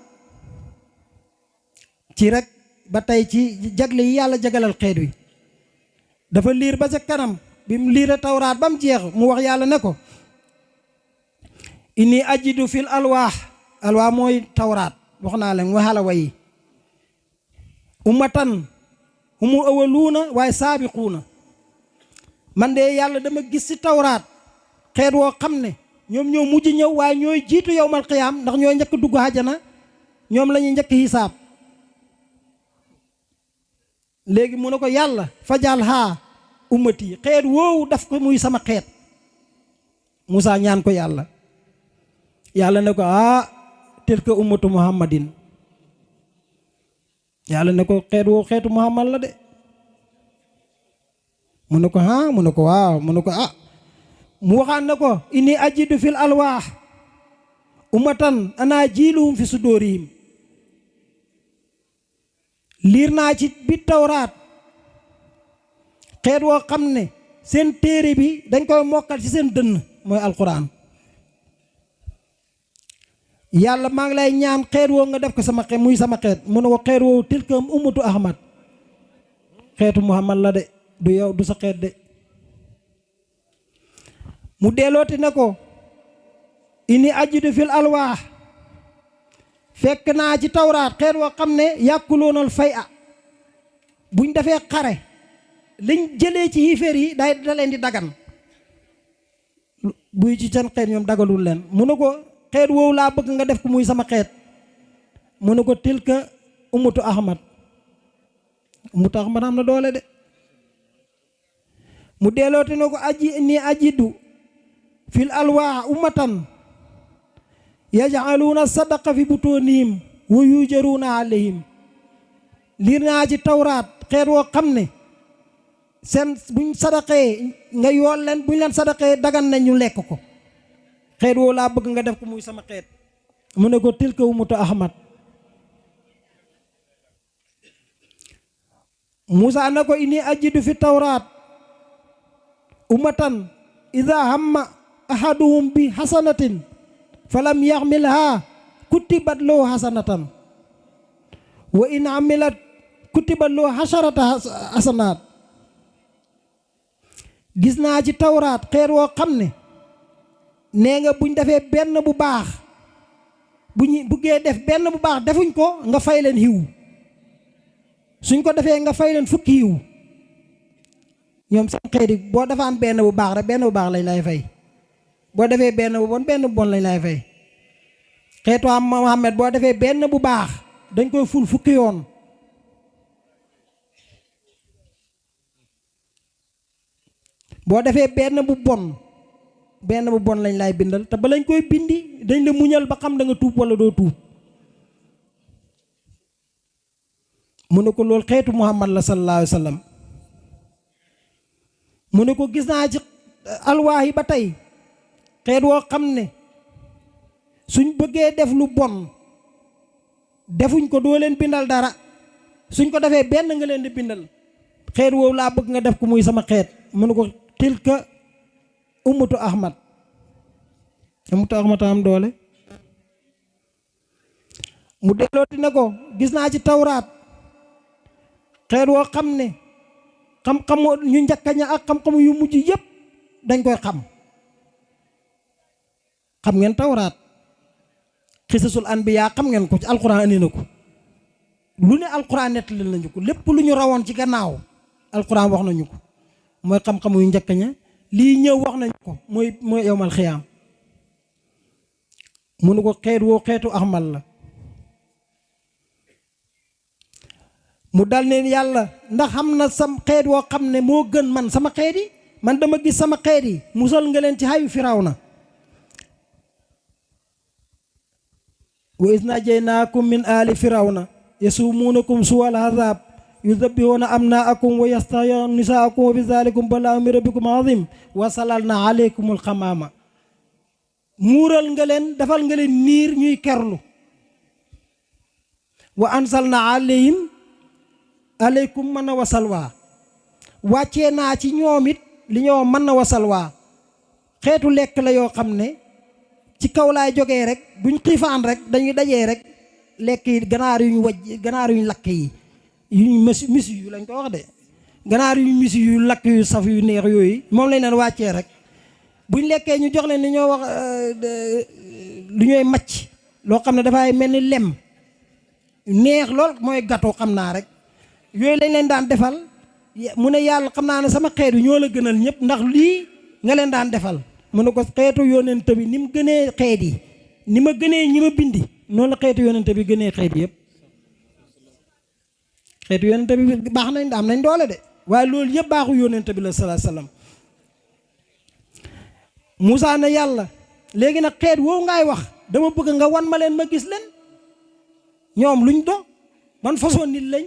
ci rek ba tey ci jagle yi yàlla jagalal xeet wi dafa liir ba ca kanam bi mu liire tawraat ba mu jeex mu wax yàlla ne ko inni ajidu fil alwaax mooy tawraat wax naa leen mooy xalawa yi ummatan humu awaluuna waaye saabiquuna man de yàlla dama gis ci tawraat xeet woo xam ne ñoom ñoo mujj ñëw waaye ñooy jiitu yowmal qiyaam ndax ñooy njëkk dugg àjjana ñoom la ñuy njëkk hisaab léegi mu ne ko yàlla fajal haa ummati xeet woowu daf ko muy sama xeet Moussa ñaan ko yàlla ne ko tilka ummatu muhammadin yàlla ne ko xeet woowu xeetu muhammad la de mu ne ko mu ne ko waaw mu ne ko mu waxaan na ko inni ajidu fil alwaax ummatan ana jiiluhum fi sudóorihim liir naa ci bi tawraat xeet woo xam ne seen téere bi dañ koy mokkal ci seen dënn mooy alquran yàlla maa ngi lay ñaan xeet woo nga def ko sama xeet muy sama xeet mu ne ko xeet woowu tilkam ummatu ahmad xeetu muhammad la de du yow du sa xeet de mu dellooti ne ko inni ajidu fil alwaax fekk naa ci tawraat xeet woo xam ne yàkkuloonal fay buñ defee xare liñ jëlee ci xiiféer yi da leen di dagan buy ci seen xeet ñoom dagalul leen mu ne ko xeet woowu laa bëgg nga def ko muy sama xeet mu ne ko tilka ummatu ahmad am na doole de mu dellooti ne ko inni ajidu fil alwaax ummatan yaj'aluuna sadaqa fi butunihim wa yujaruuna alayhim liir naa ci tawraat xeet woo xam ne seen buñ sadaqee nga yool leen buñ leen sadaqee dagan nañ ñu lekk ko xeet woo laa bëgg nga def ko muy sama xeet mu ne ko tilka ummatu ahmad Musaa na ko inni ajidu fi tawraat ummatan ida hamma ahaduhum bi hasanatin falam yaxmilha kutibat loo hasanatan wa in amilat kutibat loo hasharata hasanat gis naa ci tawraat xeet woo xam ne nee nga buñ defee benn bu baax bu ñu buggee def benn bu baax defuñ ko nga fay leen xiw suñ ko defee nga fay leen fukki xiw ñoom seen xeet yi boo defaan benn bu baax rek benn bu baax lañ lay fay boo defee benn bu bon lañ lay fay xeetu am Muhammad boo defee benn bu baax dañ koy ful fukki yoon boo defee benn bu bon lañ lay bindal te ba lañ koy bindi dañ la muñal ba xam da nga tuub wala doo tuub mu ne ko loolu xeetu Muhammad la sallallahu alayhi wa sallam mu ne ko gis naa ci alwaax yi ba tey xeet woo xam ne suñ bëggee def lu bon defuñ ko doo leen bindal dara suñ ko defee benn nga leen di bindal xeet woowu laa bëgg nga def ko muy sama xeet mu ne ko tilka ummatu ahmad am doole mu dellooti ne ko gis naa ci tawraat xeet woo xam ne xam-xamu ñu njëkkaña ak xam-xamu yu mujj yépp dañ koy xam ngeen tawraat xisasul anbiya xam ngeen ko ci alquran andi na ko lu ne alquran nettali nañu ko lépp lu ñu rawoon ci gannaaw alquran wax nañu ko mooy xam-xamu yu njëkk ña lii ñëw wax nañu ko mooy yowmal xiyaam mu ne ko xeet woo xeetu ahmad la mu dal neen yàlla ndax xam na sam xeet woo xam ne moo gën man sama xeet yi man dama gis sama xeet yi musal nga leen ci xayu firawna wa iz najaynaakum min aali firawna yasumuunakum suwal azab yudabbihuuna abnaakum wa yastahyuuna nisaakum wa bi zalikum balaa'un min rabbikum azim wa salalna aleykumul xamaama muural nga leen defal nga leen niir ñuy kerlu wa ansalna aleykum mën na wasalwaa wàccee naa ci ñoom it li ñoo mën na wasalwaa xeetu lekk la yoo xam ne ci kaw laay jógee rek buñ xiifaan rek dañuy dajee rek lekk yi ganaar yuñ ganaar yuñ lakk yi yuñ mis yu lañ ko wax de ganaar yuñ mis yu lakk yu saf yu neex yooyu moom lañ leen wàccee rek buñ lekkee ñu jox leen li ñoo wax lu ñooy macc loo xam ne dafay mel ni lem neex lool mooy gâteau xam naa rek yooyu lañ leen daan defal mu ne yàlla xam naa ne sama xeet yi ñoo la gënal ñëpp ndax lii nga leen daan defal mu ne ko xeetu yonent bi ni mu gënee xeet yi ni ma gënee ñi ma bindi noonu la xeetu yonent bi gënee xeet yëpp xeetu yonent bi baax nañ am nañ doole de waaye loolu yëpp baaxu yonent bi la salaa salaam Moussa ne yàlla léegi nag xeet woowu ngay wax dama bëgg nga wan ma leen ma gis leen ñoom luñ do ban façon nit lañ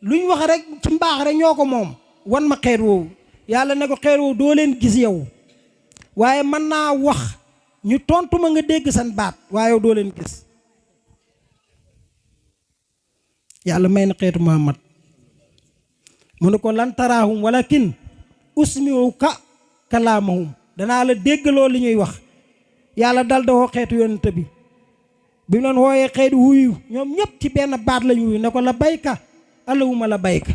luñ wax rek ci mbaax rek ñoo ko moom wan ma xeet woowu yàlla ne ko xeet woowu doo leen gis yow waaye mën naa wax ñu tontu ma nga dégg seen baat waaye yow doo leen gis yàlla may na xeetu Muhammad mu ne ko lan taraahum walakin usmiu kalaamahum danaa la déggaloo li ñuy wax yàlla dal da woo xeetu yonent bi bi mu leen wooyee xeetu wuyu ñoom ñëpp ci benn baat lañ wuyu ne ko la bayka allahumma la bayka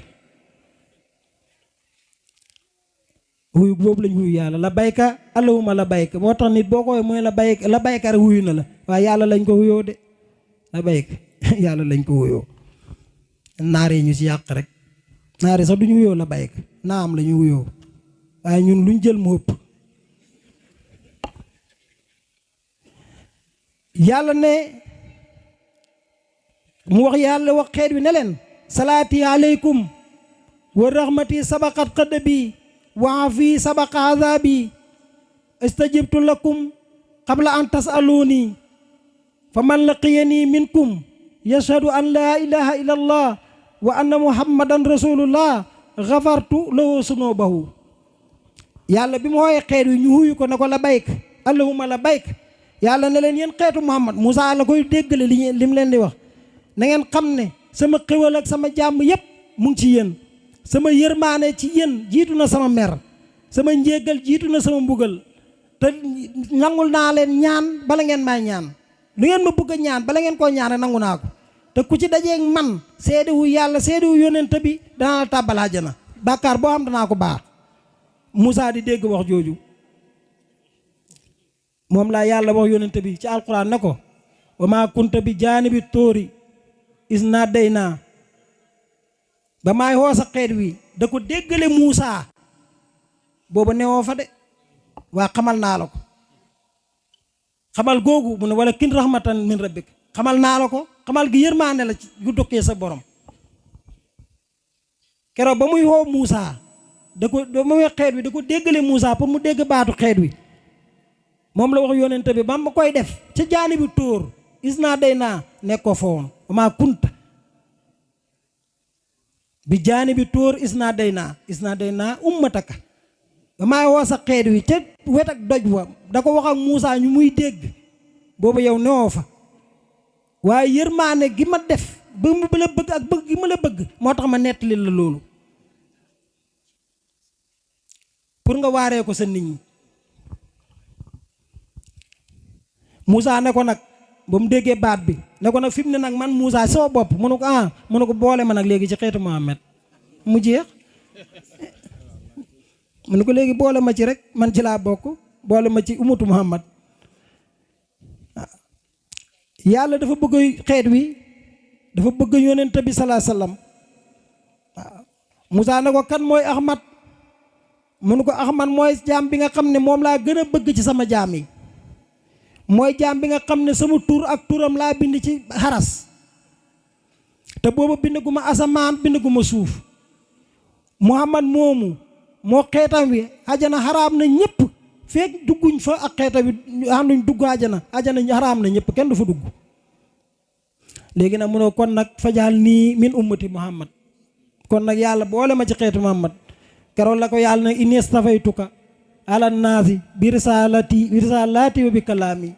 wuyu boobu lañ wuyu yàlla la bayka allahumma la bayka moo tax nit boo ko woowee mooy la bayka rek wuyu na la waaye yàlla lañ ko wuyoo de la bayka yàlla lañ ko wuyoo naar yi ñu ci yàq rek naar yi sax duñu wuyoo la bayka naam la ñu wuyoo waaye ñun luñ jël mu ëpp yàlla ne mu wax yàlla wax xeet wi ne leen salaati aleykum wa rahmati sabaqat qadabi wa afi sabaqa azabi istajibtu lakum qabla an tasaluni fa man laqiyani minkum yashhadu an la ilaha illa allah wa anna muhammadan rasulullah ghafartu lahu sunubahu yàlla bi mu wooyee xeet wi ñu huyu ko ne ko la bayk allahumma la bayk yàlla ne leen yéen xeetu Muhammad Moussa la koy déggale li mu leen di wax na ngeen xam ne sama xéwal ak sama jàmm yépp mu ngi ci yéen sama yërmaane ci yéen jiitu na sama mer sama njéggal jiitu na sama mbugal te nangul naa leen ñaan bala ngeen may ñaan lu ngeen ma bëgg a ñaan bala ngeen koo ñaan nangu naa ko te ku ci dajeeg man seedewu yàlla seedewu yonent bi danaa la tàbbal àjjana bàkkaar boo xam danaa ko baax Moussa di dégg wax jooju moom laa yàlla wax yonent bi ci alquran ne ko wa maa kunta bi jaanibi tóori is naa day naa ba maay woo sa xeet wi da ko déggale Moussa booba newoo fa de waa xamal naa la ko xamal googu mu ne wala kin rahmatan min rabbik xamal naa la ko xamal gi yërmaande la ci gu dokkee sa borom keroog ba muy woo Moussa da ko ba muy xeet wi da ko déggale Moussa pour mu dégg baatu xeet wi moom la wax yonent bi ba ma koy def ca jaani bi tóor is naa day naa nekkoo fa woon maa kunta bi jaani bi tóor is naa day naa ummataka ba maay woo sa xeet wi ca wet ak doj wa da ko wax ak Moussa ñu muy dégg boobu yow newoo fa waaye yërmaane gi ma def ba mu la bëgg ak bëgg gi ma la bëgg moo tax ma nettali la loolu pour nga waaree ko sa nit ñi Moussa ne ko nag ba mu déggee baat bi ne ko nag fi mu ne nag man Moussa sama bopp mënu ko mënu ko boole ma nag léegi ci xeetu Muhammad mu jeex mënu ko léegi boole ma ci rek man ci laa bokk boole ma ci umatu Muhammad yàlla dafa bëgg xeet wi dafa bëgg yonent bi salaa sallam Moussa ne ko kan mooy Ahmad mënu ko Ahmad mooy jaam bi nga xam ne moom laa gën a bëgg ci sama jaam yi mooy jaam bi nga xam ne sama tur ak turam laa bind ci xaras te booba bind gu ma asamaan bind gu ma suuf Muhammad moomu moo xeetam wi ajana xaraam na ñëpp feek dugguñ fa ak xeetam wi xam nañ dugg ajana xaraam na ñëpp kenn du fa dugg léegi nag mënoo kon nag fajal nii min ummati Muhammad kon nag yàlla boole ma ci xeetu Muhammad keroog la ko yàlla ne inni stafaytuka ala naasi bi risalati wa bi kalaami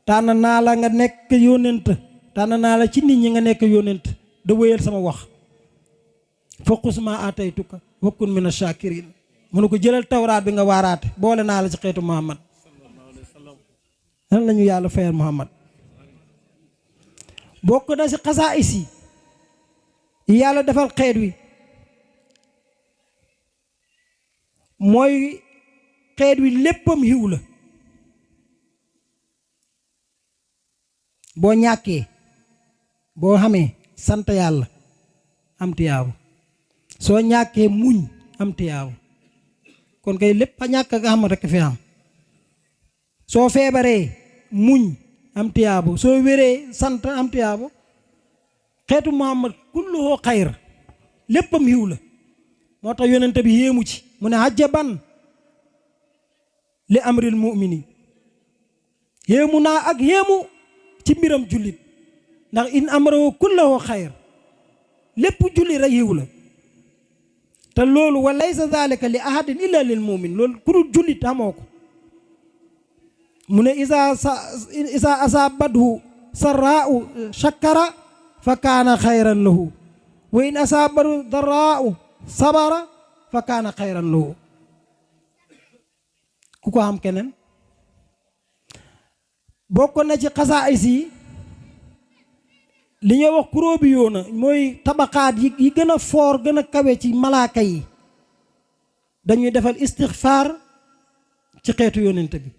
tànn naa la nga nekk yónent tànn naa la ci nit ñi nga nekk yónent da wéyal sama wax faqus ma ataytuka wa kun mina shakirin mënu ko jëlal tawraat bi nga waaraate boole naa la ci xeetu Muhammad lan lañu yàlla fayal Muhammad bokk na ci xasaa'is yi yàlla defal xeet wi mooy xeet wi léppam xiw la boo ñàkkee boo xamee sant yàlla am tiyaabu soo ñàkkee muñ am tiyaabu kon kay lépp a ñàkk nga xam rekk fi am soo feebaree muñ am tiyaabu soo wéree sant am tiyaabu xeetu Muhammad kulluhu xayr léppam yiw la moo tax yonente bi yéemu ci mu ne hajjaban li amril mu'mini yéemu naa ak yéemu ci mbiram jullit ndax in amrahu kulluhu xayr lépp jullit rek yiw la te loolu wa laysa zalika li ahadin illa lil mu'min loolu ku dul jullit amoo ko mu ne isa asabadhu sarraa'u shakkara fa kaana xayran lahu wa in asabadhu darraa'u sabara fa kaana xayran lahu ku ko am keneen bokk na ci xasaayis yi li ñuy wax kuróobi yoona mooy tabaqaat yi gën a foor gën a kawe ci malaaka yi dañuy defal istixfaar ci xeetu yonent bi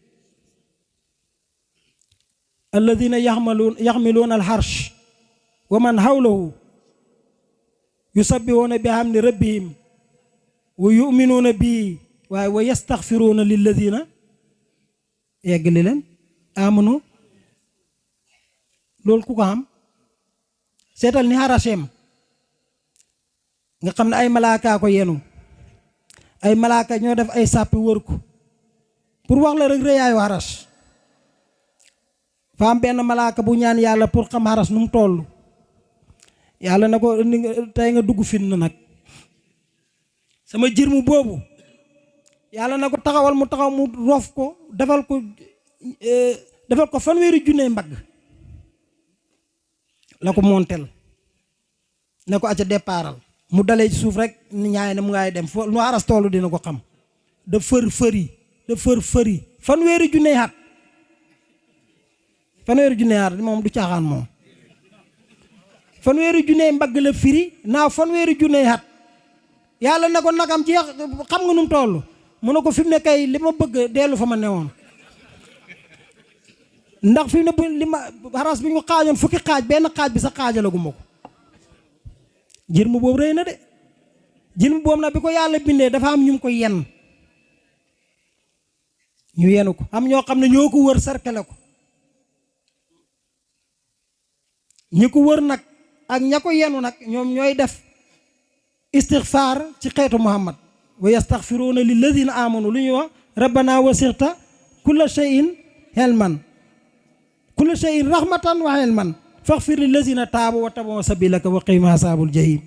alladina yaxmiluuna alxarsh wa man hawlahu yusabbihuuna bi hamdi rabbihim wa yuminuuna bii waaye wa yastaxfiruuna lilladina yeggali leen amanu loolu ku ko xam seetal ni harashem nga xam ne ay malaaka ko yenu ay malaaka ñoo def ay sàppi wër ko pour wax la rek rëyaayu haras fa am benn malaaka bu ñaan yàlla pour xam haras nu mu toll yàlla na ko tey nga dugg fin na nag sama jirmu boobu yàlla na ko taxawal mu taxaw mu roof ko defal ko fanweeri junne mbagg la ko montel ne ko acca départal mu dalee ci suuf rek ni ñaay ne mu ngay dem fo lu haras toolu dina ko xam da fër fëri fanweeri junne at moom du caaxaan moom fanweeri junne mbagg la firi naa fanweeri junne at yàlla na ko nagam jeex xam nga nu mu toll mu ne ko fi mu ne kay li ma bëgg dellu fa ma newoon ndax fi mu ne li ma haras bi ñu xaajoon fukki xaaj benn xaaj bi sa xaajalaguma ko jirmu boobu rëy na de jirmu boobu nag bi ko yàlla bindee dafa am ñu ko yenn ñu yenu ko am ñoo xam ne ñoo ko wër cercle ko ñi ko wër nag ak ña ko yenu nag ñoom ñooy def istixfaar ci xeetu Muhammad wa yastaxfiruuna lilladina amanu lu ñuy wax rabbana wasixta kulla shay'in helman kulla shay'in rahmatan wa ilman faghfir lillazina taabu wa tabawu sabilaka wa qihim asaabul jahim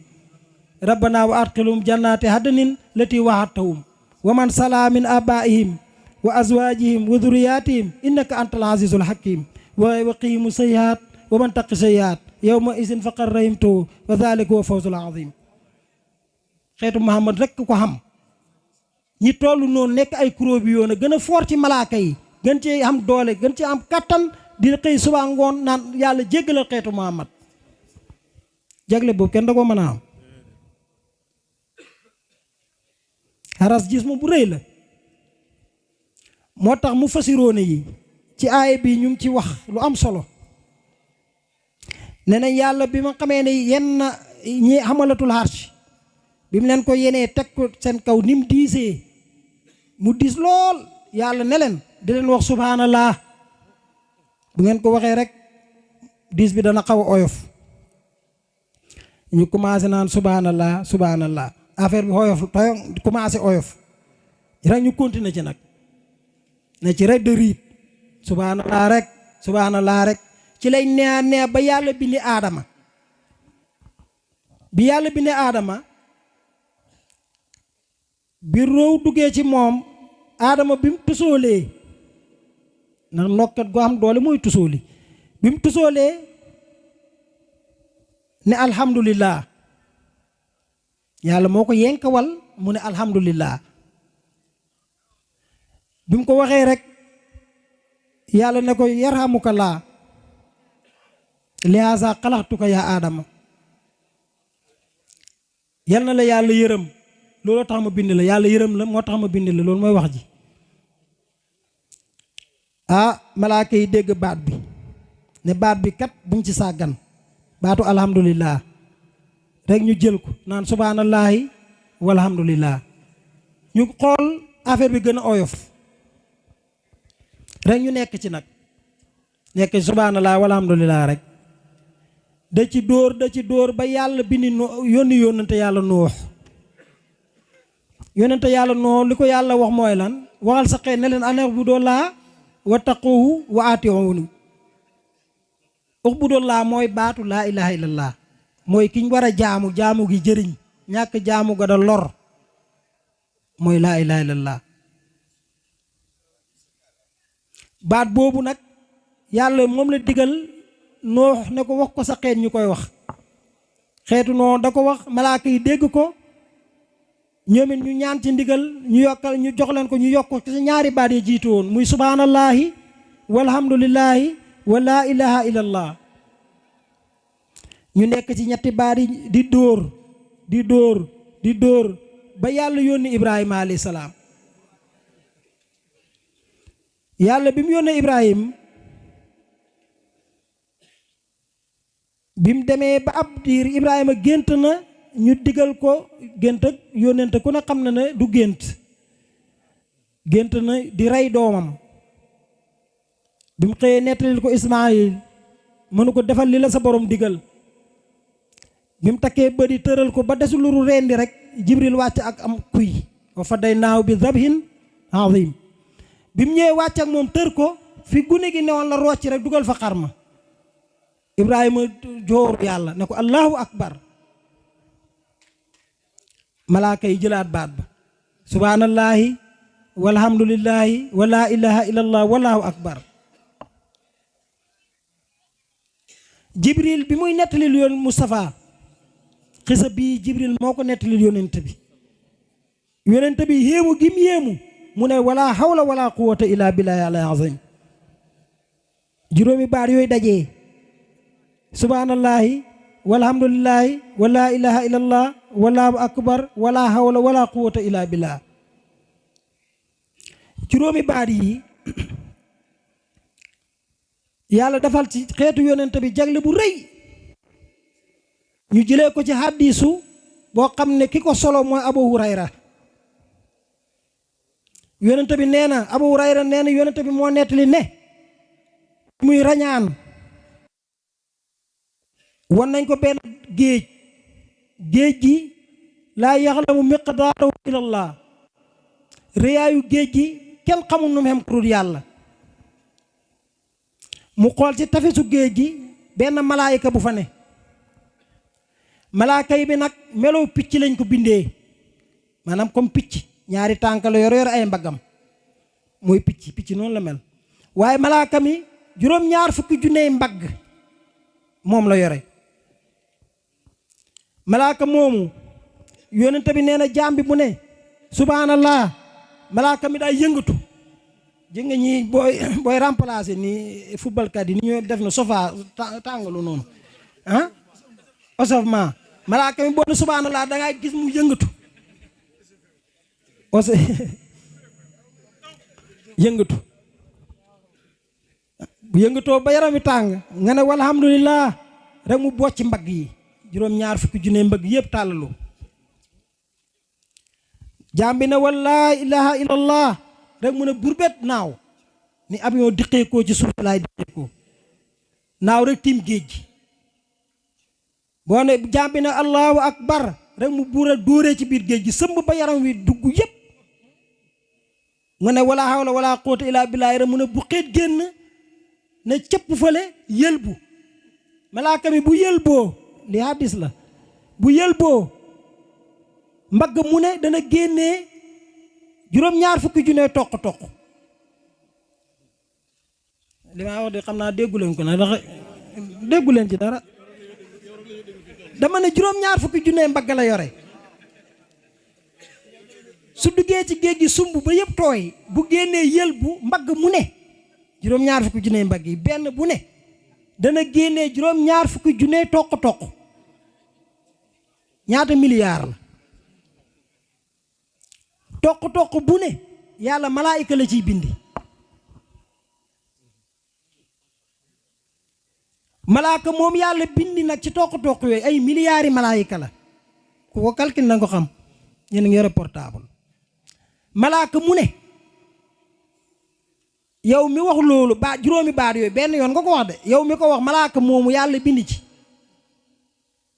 rabbana wa adkhilhum jannati adnin lati wa'adtahum wa man salaa min abaihim wa azwajihim wa dhurriyyatihim innaka antal azizul hakim wa qihim sayyi'at wa man taqi sayyi'at yawma izin faqad rahimtahu wa dhalika huwa fawzul azim xeetu Muhammad rek ko xam ñi tollu noonu nekk ay kuróobi yoon a gën a foor ci malaaka yi gën ci am doole gën ci am kattan di xëy suba ngoon naan yàlla jéggalal xeetu Muhammad jagle boobu kenn da ko mën a am haras gis mu bu rëy la moo tax mu fasiroone yi ci aaya bi ñu ngi ci wax lu am solo ne nañ yàlla bi ma xamee ne yenn ñi xamalatul harsh bi mu leen ko yenee teg ko seen kaw ni mu diisee mu diis lool yàlla ne leen di leen wax subhanallah bu ngeen ko waxee rek diis bi dana xaw a oyof ñu commencé naan subhanallah affaire bi oyof commencé oyof rek ñu continuer ci nag ne ci rek de riit subhanallah rek ci lay nee ba yàlla bindi aadama bi yàlla bindi aadama bi róow duggee ci moom aadama bi mu tusoolee ndax nokkat goo xam doole mooy tusooli bi mu tusoolee ne alhamdulillah yàlla moo ko yenkawal mu ne alhamdulillah bi mu ko waxee rek yàlla ne ko yarhamukallah lihaza xalaxtuka yaa aadama yal na la yàlla yërëm loolu tax ma bind la yàlla yërëm la moo tax ma bind la loolu mooy wax ji malaaka yi dégg baat bi ne baat bi kat buñ ci sàggan baatu alhamdulillah rek ñu jël ko naan subhanallahi walhamdulillah ñu xool affaire bi gën a oyof rek ñu nekk ci nag nekk subhanallah walhamdulillah rek da ci dóor ba yàlla bindi yónni yónnante yàlla Nuux yónnante yàlla Nuux li ko yàlla wax mooy lan waxal sa xeet ne leen an u'budullaaha wattaquuhu wa atii'uuni u'budullaaha mooy baatu laa ilaaha illallah mooy ki ñu war a jaamu gi jëriñ ñàkk jaamu ga da lor mooy laa ilaaha illallah baat boobu nag yàlla moom la digal Nuux ne ko wax ko sa xeet ñu koy wax xeetu Nuux da ko wax malaaka yi dégg ko ñoom it ñu ñaan ci ndigal ñu jox leen ko ñu yokk ko ci ñaari baat yi jiitu woon muy subhaanallahi walhamdulillahi wa laa ilaha illallah ñu nekk ci ñetti baat yi di dóor ba yàlla yónni Ibrahima alayhi salaam yàlla bi mu yónnee Ibrahima bi mu demee ba ab diir Ibrahima gént na ñu digal ko gént ak yónnente ku ne xam na ne du gént na di rey doomam bi mu xëyee nettalil ko Ismaayil mënu ko defal li la sa borom digal bi mu takkee bëri tëral ko ba desul lu rendi rek Jibril wàcc ak am kuy wa fadaynaahu bi zabhin azim bi mu ñëwee wàcc ak moom tër ko fi gune gi newoon la rocc rek dugal fa xarma Ibrahima joor yàlla ne ko allahu akbar malaaka yi jëlaat baat ba subhaanallahi walhamdulillahi wa laa ilaha illallah wallahu akbar Jibril bi muy nettalil yoon Moustapha xisa bii Jibril moo ko nettalil yonent bi yéemu gi mu yéemu mu ne wala hawla wala quwwata illa billahi al azim juróomi baat yooyu dajee subhaanallahi walhamdulillahi wa laa ilaha illallah wallahu akbar wala hawla wala quwwata illa billah juróomi baat yi yàlla defal ci xeetu yonent bi jagle bu rëy ñu jëlee ko ci hadiisu boo xam ne ki ko solo mooy Abu Hurayra yonent bi nee na Abu Hurayra nee na yonent bi moo nettali ne muy rañaan wan nañ ko benn géej gi laa yaxlamu miqdaarahu illallah réyaayu géej gi kenn xamul nu mu xem kurut yàlla mu xool ci tefesu géej gi benn malaayika bu fa ne malaaka yi bi nag melow picc lañ ko bindee maanaam comme picc ñaari tànk la yor ay mbaggam mooy picc noonu la mel waaye malaaka mi juróom-ñaar fukki junney mbagg moom la yore malaaka moomu yonent bi nee na jaam bi bu ne subhanallah malaaka mi daa yëngatu jë nga ñi booy remplacer ni footballkat yi ni ñoo def na sofa tàngalu noonu osofement malaaka mi boo ne subhanallah da ngay gis mu yëngatu yëngatu bu yëngatoo ba yaram wi tàng nga ne walhamdulillah rek mu bocc mbagg yi juróom-ñaar fukki junne mbagg yëpp tàllalu jaam bi ne wallaa ilaha illallah rek mu ne burbet naaw ni avion diqeekoo ci suuf laay diqeekoo naaw rek tiim géej gi boo ne jaam bi ne allahu akbar rek mu buura dóoree ci biir géej gi sëmb ba yaram wi dugg yëpp nga ne wala hawla wala quwwata illa billahi rek mu ne bu xeet génn ne cëpp fële yëlbu malaaka mi bu yëlboo li hadis la bu yëlboo mbagg mu ne dana génnee juróom-ñaar fukki junne toq li ma wax de xam naa déggu leen ko nag ndax déggu leen ci dara dama ne juróom-ñaar fukki junne mbagg la yore su duggee ci géej gi sumb ba yëpp tooy bu génnee yëlbu mbagg mu ne juróom-ñaar fukki junne mbagg yi benn bu ne dana génnee juróom-ñaar fukki junne toq ñaata milliards la toq bu ne yàlla malaayika la ciy bindi malaaka moom yàlla bindi nag ci toq yooyu ay milliards yi malaayika la ku ko calcul na nga ko xam yéen a ngi yore portable malaaka mu ne yow mi wax loolu ba juróomi baat yooyu benn yoon nga ko wax de yow mi ko wax malaaka moomu yàlla bind ci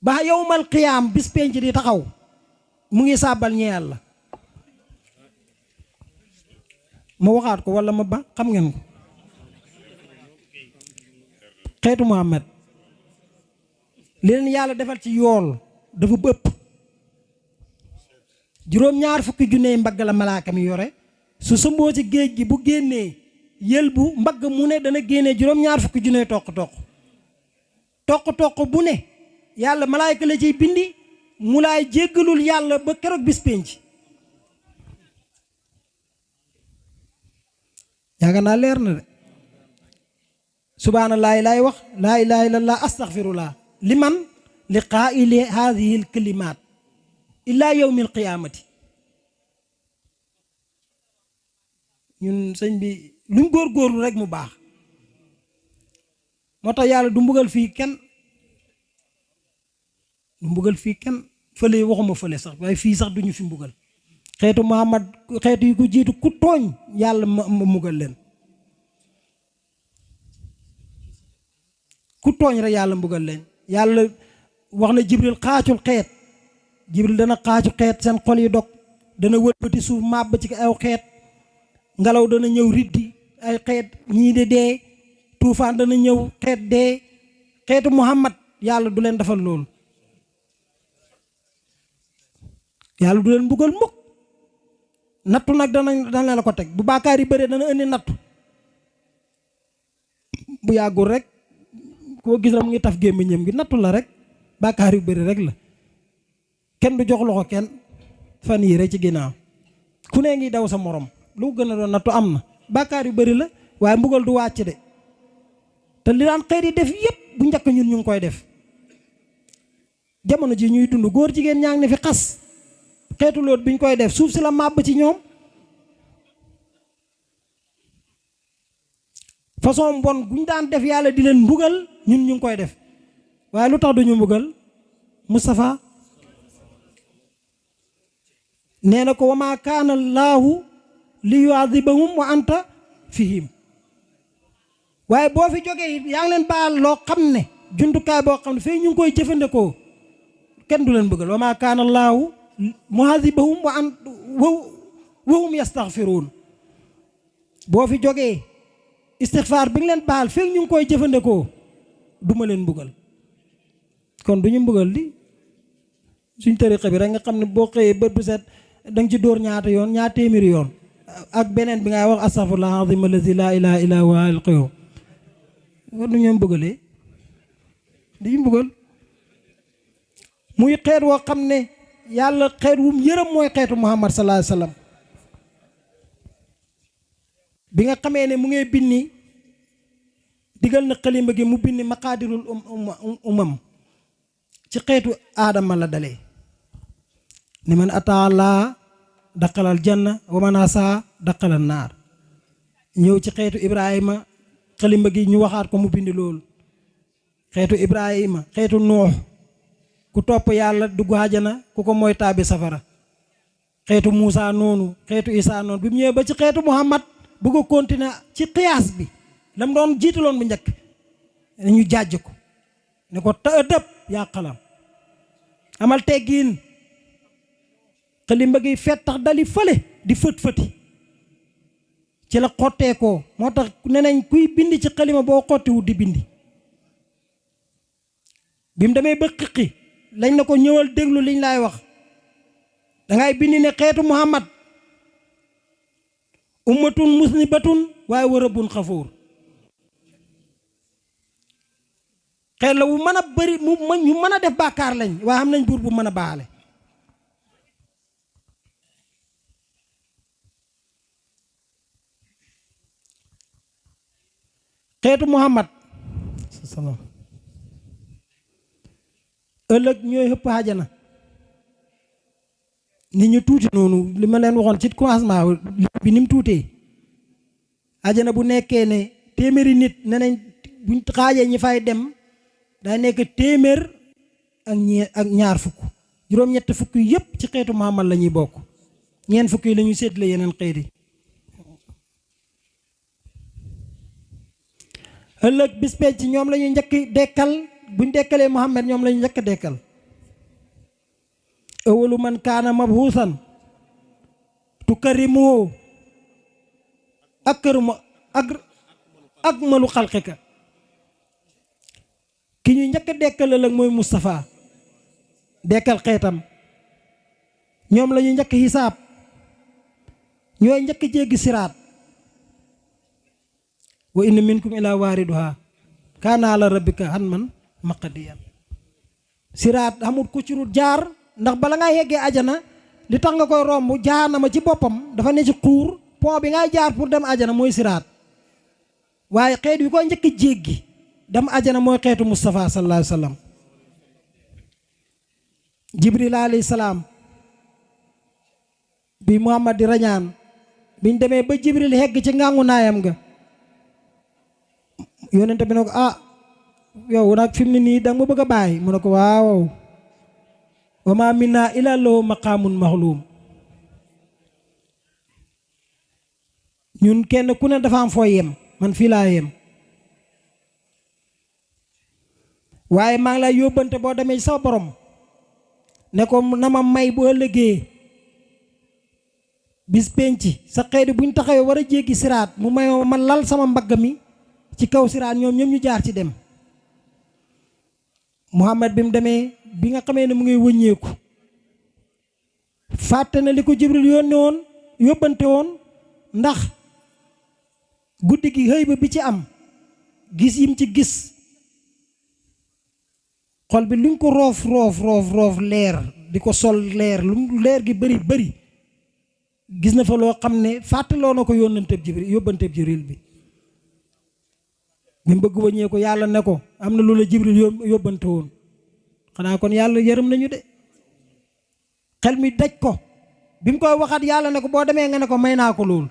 ba yowmal qiyaam bis penc di taxaw mu ngi sàbbal ñeel la ma waxaat ko wala ma ba xam ngeen ko xeetu Muhammad li leen yàlla defal ci yool dafa bëpp juróom-ñaar fukki junne mbagg la malaaka mi yore su sëmboo ci géej gi bu génnee yël bu mbagg mu ne dana génnee juróom-ñaar fukki junne toq bu ne yàlla malaayka la ciy bindi mu laay jéggalul yàlla ba keroog bis pénc yaakaar naa leer na de subhaanallaahi laay wax laa ilaaha illallaah astaghfirullah liman li qaa'ili haadihi al kalimaat illaa yawmi al qiyaamati ñun sëñ bi luñ góorgóorlu rek mu baax moo tax yàlla du mbugal fii kenn fële waxuma fële sax waaye fii sax duñu fi mbugal xeetu Muhammad xeetu yi ko jiitu ku tooñ yàlla ma mbugal leen ku tooñ rek yàlla mbugal leen yàlla wax na Jibril xaacul xeet Jibril dana xaacu xeet seen xol yi dog dana wëlbati suuf màbb ci aw xeet ngelaw dana ñëw riddi ay xeet ñii de dee tuufaan dana ñëw xeet dee xeetu Muhammad yàlla du leen defal loolu yàlla du leen mbugal mukk nattu nag dana la ko teg bu baakaar yi bëree dana indi nattu bu yàggul rek koo gis la mu ngi taf gémmiñam gi nattu la rek baakaar yu bëri rek la kenn du jox loxo kenn fan yii rek ci ginnaaw ku ne ngi daw sa morom lu gën a doon nattu am na baakaar yu bëri la waaye mbugal du wàcc de te li daan xeet yi def yépp bu njëkk ñun ñu ngi koy def jamono ji ñuy dund góor jigéen ñaa ngi ne fi xas xeetu loot bi ñu koy def suuf si la màbb ci ñoom façon mbon bu ñu daan def yàlla di leen mbugal ñun ñu ngi koy def waaye lu tax duñu mbugal Moustapha nee na ko wa maa kaana allaahu li yu'adhibahum wa anta fihim waaye boo fi jógee yaa ngi leen baal loo xam ne jumtukaay boo xam ne fii ñu ngi koy jëfandikoo kenn du leen mbugal wa maa kaana allaahu mu'adhibahum wa hum yastaghfiruun boo fi jógee istixfaar bi nga leen baal fekk ñu ngi koy jëfandikoo duma leen mbugal kon du ñu mbugal di suñ tariqa bi rek nga xam ne boo xëyee bët bu set danga ci dóor ñaata yoon ñaata téeméeri yoon ak beneen bi ngay wax astaghfirullah azim allazi laa ilaaha illaa huwa al qayyum war du ñu mbugalee di ñu mbugal muy xeet woo xam ne yàlla xeet wum yërëm mooy xeetu Muhammad sallallahu alayhi wa sallam bi nga xamee ne mu ngay binni digal na xalima gi mu binni maqaadirul umam ci xeetu aadama la dalee ni man ataala daqalal janna wa man asa daqalal naar ñëw ci xeetu Ibrahima xalima gi ñu waxaat ko mu bindi loolu xeetu Ibrahima xeetu Nuux ku topp yàlla dugg àjjana ku ko mooy taabi safara xeetu Muusa noonu xeetu Isaa noonu bi mu ñëwee ba ci xeetu Muhammad bëgg a continuer ci xiyaas bi la mu doon jiitaloon bu njëkk ñu jàjj ko ne ko ta ëddëb yaa xalam amal teggiin xalimba gi fettax dali fële di fët-fëti ci la xotteekoo moo tax ne nañ kuy bind ci xalima boo xottiwut di bindi bi mu demee ba xiqi lañ na ko ñëwal déglu liñ laay wax dangay bindi ne xeetu Muhammad ummatun musnibatun waaye wa rabbun xafuur xeet la wu mën a bëri ñu mën a def bàkkaar lañ waaye xam nañ buur bu mën a baale xeetu Muhammad salaam ëllëg ñooy xëpp àjjana nit ñu tuuti noonu li ma leen waxoon ci commencement bi ni mu tuutee àjjana bu nekkee ne téeméeri nit ne nañ buñ xaajee ñi fay dem day nekk téeméer ak ñaar fukk juróom-ñetti fukk yëpp ci xeetu Muhammad la ñuy bokk ñeent fukk yi la ñuy séddale yeneen xeet yi ëllëg bis penc ñoom la ñuy njëkk dekkal buñ dekkalee Muhammad ñoom la ñuy njëkk dekkal awalu man kaana mabhuusan tukarimu akmalu xalqika ki ñu njëkk dekkal ëllëg mooy Moustapha dekkal xeetam ñoom la ñuy njëkk xisaab ñooy njëkk jéggi siraat wa inna minkum ila waariduha kaana ala rabbika hatman maqdiyan siraat amul ku ci rut jaar ndax bala ngay yeggee ajana li tax nga koy romb jaanama ci boppam dafa ne ci xuur pont bi ngay jaar pour dem ajana mooy siraat waaye xeet wi koy njëkk jéggi dem ajana mooy xeetu Moustapha sallallahu alayhi wa sallam Jibril alayhi salaam bi Muhammad di rañaan biñ demee ba Jibril hegg ci ngàngu naayam nga yonente bi ne ko yow nag fi mu ne nii danga ma bëgg a bàyyi mu ne ko waaw wa ma minna illa lahu maqaamun maxluum ñun kenn ku ne dafa am foo yem man fii laa yem waaye maa ngi lay yóbbante boo demee sa borom ne ko na ma may bu ëllëgee bis penc sa xeetu buñ taxawee war a jéggi siraat mu may ma lal sama mbagg mi ci kaw siraat ñoom ñoom ñu jaar ci dem Muhammad bi mu demee bi nga xamee ne mu ngi wëññeeku fàtte na li ko Jibril yónne woon yóbbante woon ndax guddi gi xëy ba bi ci am gis yim ci gis xol bi luñ ko roof leer di ko sol leer lu leer gi bëri gis na fa loo xam ne fàttaloo na ko yóbbanteeb Jibril bi mi bëgg wëññee ko yàlla ne ko am na lu la Jibril yóbbante woon xanaa kon yàlla yërëm nañu de xel mi daj ko bi mu koy waxaat yàlla ne ko boo demee nga ne ko may naa ko loolu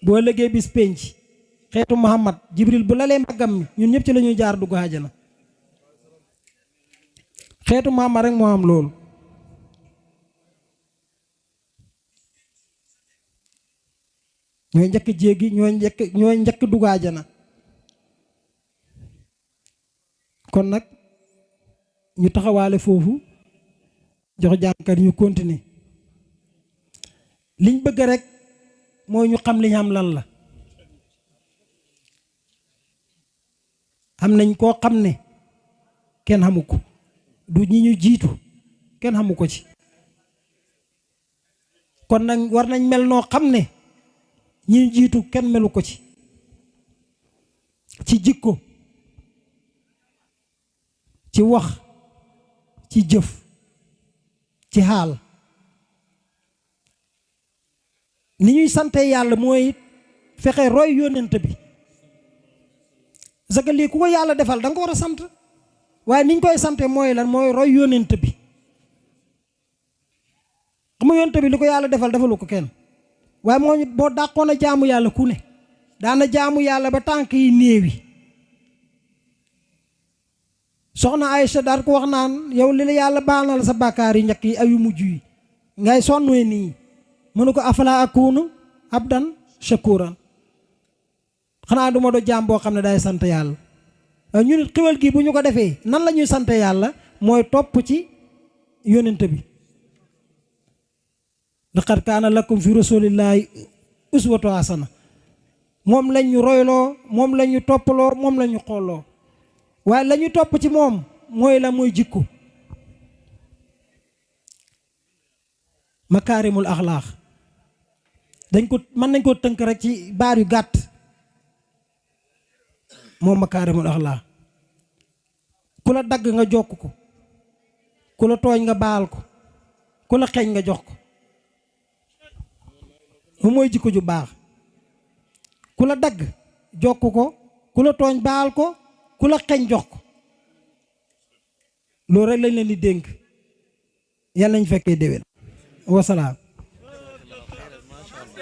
boo lëggee bis penc xeetu Muhammad Jibril bu lalee màggam mi ñun ñëpp ci la ñuy jaar dugg àjjana xeetu Muhammad rek moo am loolu ñooy njëkk jéggi ñooy njëkk dugg àjjana kon nag ñu taxawaale foofu jox jàngkat ñu continuer liñ bëgg rek mooy ñu xam liñ am lan la am nañ koo xam ne kenn xamu ko du ñi ñu jiitu kenn xamu ko ci kon nag war nañ mel noo xam ne ñi ñu jiitu kenn melu ko ci jikko ci wax ci jëf ci xaal ni ñuy sante yàlla mooy fexe roy yónnent bi parce que lii ku ko yàlla defal da nga ko war a sant waaye ni ñu koy sante mooy lan mooy roy yónnent bi xam nga yónnent bi li ko yàlla defal defalu ko kenn waaye moo dàqoon a jaamu yàlla ku ne daana jaamu yàlla ba tànk yi néewi soxna Aïcha daal ko wax naan yow li la yàlla baal na la sa bàkkaar yi njëkk yi ayu mujj yi ngay sonnee nii mënu ko afala akunu abdan shakuran xanaa duma do jaam boo xam ne day sant yàlla ñu nit xiwal gi bu ñu ko defee nan la ñuy sant yàlla mooy topp ci yónnent bi laqad kaana lakum fi rasulillahi uswatu hasana moom lañ ñu royloo moom la ñu toppaloo moom la ñu xooloo waaye la ñu topp ci moom mooy la mooy jikko makaarimul axlaax dañ ko mën nañ koo tënk rek ci baar yu gàtt moom makaarimul axlaax ku la dagg nga jokk ko ku la tooñ nga baal ko ku la xeeñ nga jox ko moom mooy jikko ju baax ku la dagg jokk ko ku la tooñ baal ko ku la xeeñ jox ko loolu rek lañ leen di dénk yàlla nañ fekkee déwén wasalaam